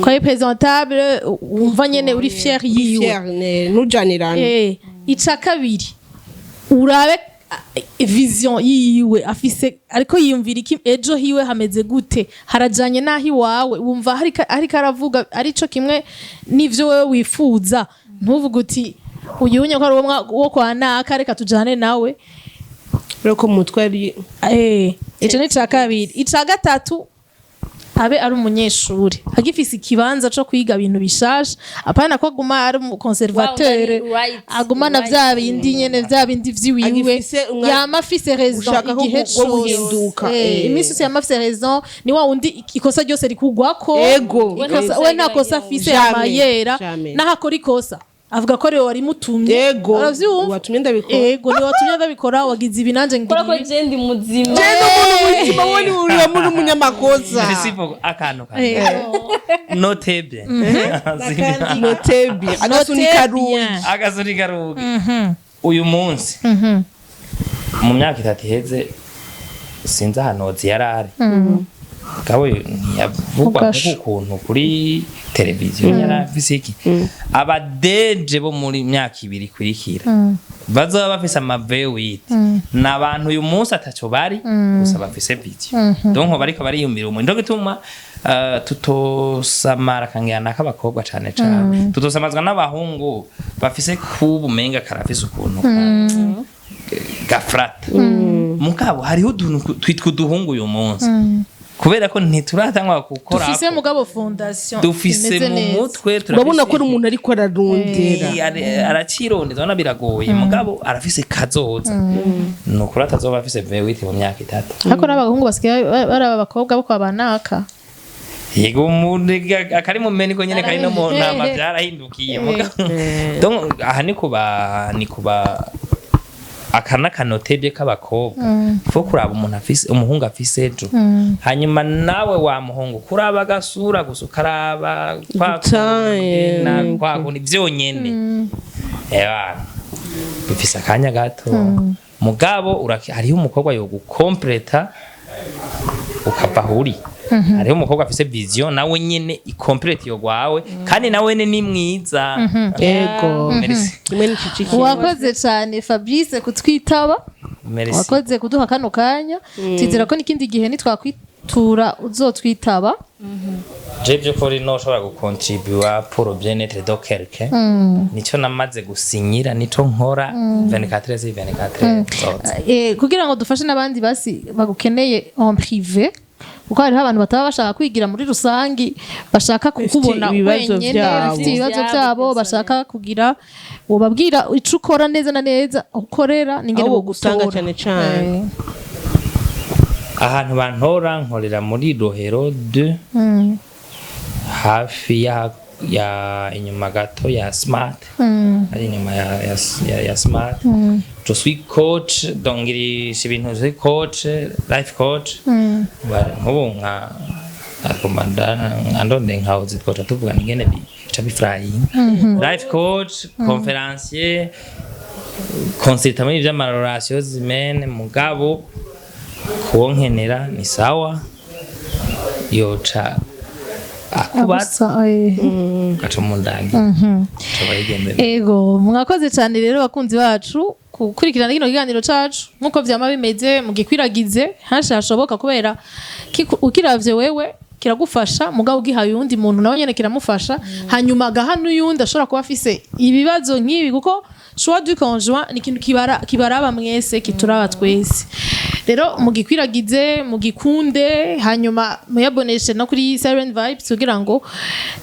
Speaker 3: ko ari présentable, wumva nyene uri fier yiwe.
Speaker 1: Fier, ntujanirane.
Speaker 3: Ica kabiri, urabe vision yiwe afise, ariko yiyumvira iki, ejo hiwe hameze gute, harajanye n'aho iwawe wumva hariko aravuga arico kimwe n'ivyo wewe wifuza. Ntuvuge uti uyu unye ko ari uwo kwa naka, reka tujane nawe.
Speaker 1: Rero ko mu mutwe ari
Speaker 3: Ico ni ica kabiri. Ica gatatu, abe ari umunyeshuri agifise ikibanza co kwiga ibintu bishasha, apana ko aguma ari umu conservateur,
Speaker 2: Wow, right,
Speaker 3: agumana
Speaker 2: right.
Speaker 3: vya bindi nyene, vya bindi vyiwiwe.
Speaker 1: Agifise
Speaker 3: yama afise raison
Speaker 1: Gushaka ko
Speaker 3: igihe
Speaker 1: ko
Speaker 3: cose.
Speaker 1: guhinduka,
Speaker 3: Iminsi yose yama afise raison. Ni wa wundi ikosa ryose rikugwako.
Speaker 1: Ego.
Speaker 3: We nta kosa afise,
Speaker 1: Jamais,
Speaker 3: yama yera.
Speaker 1: Jamais.
Speaker 3: Naho akora ikosa, avuga ko ariwe warimutumye.
Speaker 1: Ego.
Speaker 3: Uravyumva?
Speaker 1: Watumye ndabikora.
Speaker 3: Ego, ni watumye ndabikora, wagize ibi nanje
Speaker 2: Kubera ko
Speaker 3: ngira ibi.
Speaker 2: je ndi muzima.
Speaker 1: Jenda umuntu muzima, wowe ni uriya muri umunyamakosa.
Speaker 4: Merci beaucoup. Akantu kamwe. Note bien.
Speaker 1: Notebi agasunika rugi.
Speaker 4: Agasunika rugi. Uyu munsi, mu myaka 3 iheze, sinzi ahantu Hozi yari ari. Gabo ntiyavugwa
Speaker 3: Ugasha.
Speaker 4: nk'uku kuntu kuri televiziyo yari afise iki. Abadeje bo muri myaka 2 ikurikira bazoba bafise ama V8 ni abantu uyu munsi ataco bari, gusa bafise vision, donc bariko bariyumvira umuntu. Nico gituma tutosamara kangira nak'abakobwa cane cane, tutosamazwa n'abahungu bafise kubu umenga karafise ukuntu gafrata. Mugabo hariho utuntu twitwa uduhungu uyu munsi, kubera ko ntituratangwa gukora
Speaker 3: Dufise mugabo fondation
Speaker 4: dufise
Speaker 3: imeze
Speaker 4: mu
Speaker 3: neza.
Speaker 4: mutwe.
Speaker 1: Urabona ko ari umuntu ariko ararondera.
Speaker 4: Aracirondeza, ubona biragoye, mugabo arafise kazoza. Ni ukuri atazoba afise V8 mu myaka 3.
Speaker 3: Ariko n'abahungu basigaye baraba abakobwa bo kwa banaka.
Speaker 4: Yego, umuntu akari mu meni ko nyene kari no mu ntama byarahindukiye. Mugabo donc aha ni kuba aka n'akanotebye k'abakobwa. Fo kuraba umuntu afise, umuhungu afise ejo. Hanyuma nawe wa muhungu, kuraba agasura gusa, ukaraba kwa
Speaker 1: Gutaye.
Speaker 4: kundi na kwa kundi vyonyene, eba bifise akanya gato. Mugabo hariho umukobwa yogukompleta ukava aho uri. Hariho umukobwa afise vision nawe nyene ikomplete yo gwawe, kandi nawe ni mwiza.
Speaker 1: Ego.
Speaker 4: Merci.
Speaker 1: Kimwe n'iciciki.
Speaker 3: Wakoze cyane Fabrice kutwitaba.
Speaker 4: Merci.
Speaker 3: Wakoze kuduha kano kanya. Twizera ko n'ikindi gihe nitwakwitura uzotwitaba.
Speaker 4: Je by'ukuri no ushobora gukontribuwa pour le bien-être de quelqu'un, nico namaze gusinyira, nico nkora 24 sur 24 zose.
Speaker 3: Kugira ngo dufashe n'abandi basi bagukeneye en privé, kuko hariho abantu bataba bashaka kwigira muri rusangi, bashaka kukubona
Speaker 1: ibibazo
Speaker 3: wenyene,
Speaker 1: vyabo.
Speaker 3: bafite ibibazo
Speaker 2: Vyabo,
Speaker 3: byabo, bashaka kugira ubabwira ico ukora neza na neza, aho ukorera n'ingene
Speaker 1: Aho bogusanga
Speaker 3: bogutora.
Speaker 1: cane cane.
Speaker 4: Ahantu bantora, nkorera muri Rohero 2, hafi ya inyuma gato ya Smart, ari inyuma ya Smart. Je suis coach, donc ngirisha ibintu, je suis coach, life coach. Nk'ubu nka akomanda andonde nkaho zitwoca tuvugana ingene bica biflying. Life coach, conférencier. consulta muri ivy'ama relations humaines, mugabo kuwonkenera ni sawa, yoca akubatsa,
Speaker 3: Abusa,
Speaker 4: gaca mu ndangi akaba yigendera.
Speaker 3: Ego, mwakoze cyane rero bakunzi bacu gukurikirana kino kiganiro cacu. Nkuko vyama bimeze, mugikwiragize henshi hashoboka, kubera ukiravye wewe kiragufasha, mugabo ugihaye uwundi muntu nawe nyene kiramufasha, hanyuma agaha n'uyundi ashobora kuba afise ibibazo nk'ibi, kuko choix du conjoint ni ikintu kibaraba mwese, kituraba twese. Rero mugikwiragize, mugikunde, hanyuma muyaboneshe no kuri Siren Vibes kugira ngo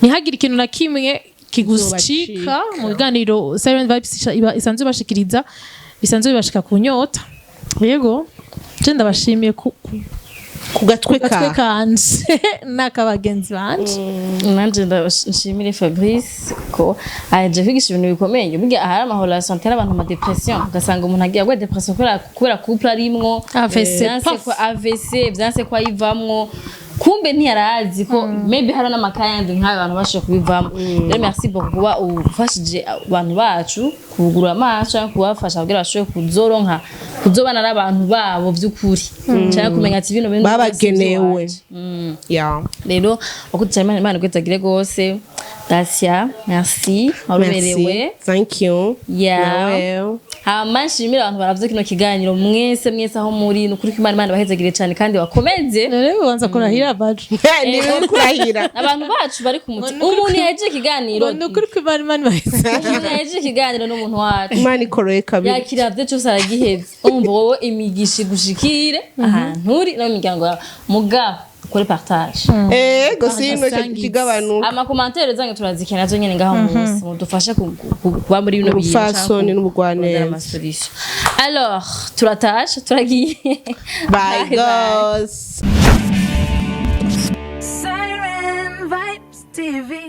Speaker 3: ntihagire ikintu na kimwe kigucika mu biganiro Siren Vibes isanzwe ibashikiriza, bisanzwe bibashika ku nyota. Yego, je ndabashimiye
Speaker 1: ku gatwe
Speaker 3: gatwe
Speaker 1: ka
Speaker 3: kanje n'akabagenzi banje.
Speaker 2: Nanje ndashimire Fabrice ko aje kwigisha ibintu bikomeye. Burya ahari ama relations atera abantu ama dépression, ugasanga umuntu agiye agwa dépression kubera couple arimwo.
Speaker 3: AVC,
Speaker 2: vyanse
Speaker 3: paf.
Speaker 2: ko AVC, vyanse ko ayivamwo, kumbe ntiyarazi ko maybe hari n'amakaye yandi nk'ayo abantu bashobora kubivamo. Rero merci beaucoup kuba ufashije abantu bacu kugura amaso canke kubafasha kugira bashobore kuzoronka kuzobana n'abantu babo vy'ukuri, canke kumenya ati bino bintu
Speaker 1: babagenewe.
Speaker 2: si ivy'iwacu.
Speaker 1: Ya.
Speaker 2: Rero wakoze cyane, Imana, Imana igwezagire rwose. Dacia, merci, waruberewe.
Speaker 1: Merci, thank you.
Speaker 2: Yeah.
Speaker 1: Nawe.
Speaker 2: Hama nshimira abantu baravye kino kiganiro mwese mwese aho muri. Ni ukuri ko Imana ibahezagire cyane kandi bakomeze.
Speaker 3: Rero ubanza kurahira bacu.
Speaker 1: Ni kurahira.
Speaker 2: Abantu bacu bari ku mutima, umuntu yahejeje ikiganiro.
Speaker 3: Ni ukuri ko Imana bahise.
Speaker 2: Umuntu yahejeje ikiganiro n'umuntu wacu.
Speaker 1: Imana ikoroye kabiri.
Speaker 2: Yakiravye cyose aragihevye. Umva wowe, imigisha igushikire ahantu uri no mu miryango yawe, mugabo ukore partage.
Speaker 1: Ego, sino
Speaker 3: Abasangiza.
Speaker 1: kigabanuka.
Speaker 2: Ama commentaires zanyu turazikena nazo nyene ngaho munsi, mudufashe kuba muri bino bintu.
Speaker 1: Ubupfasoni n'ubugwaneza.
Speaker 2: Kurondera ama solutions. Alors turatashe, turagiye.
Speaker 1: Bye girls.
Speaker 6: Siren Vibes TV.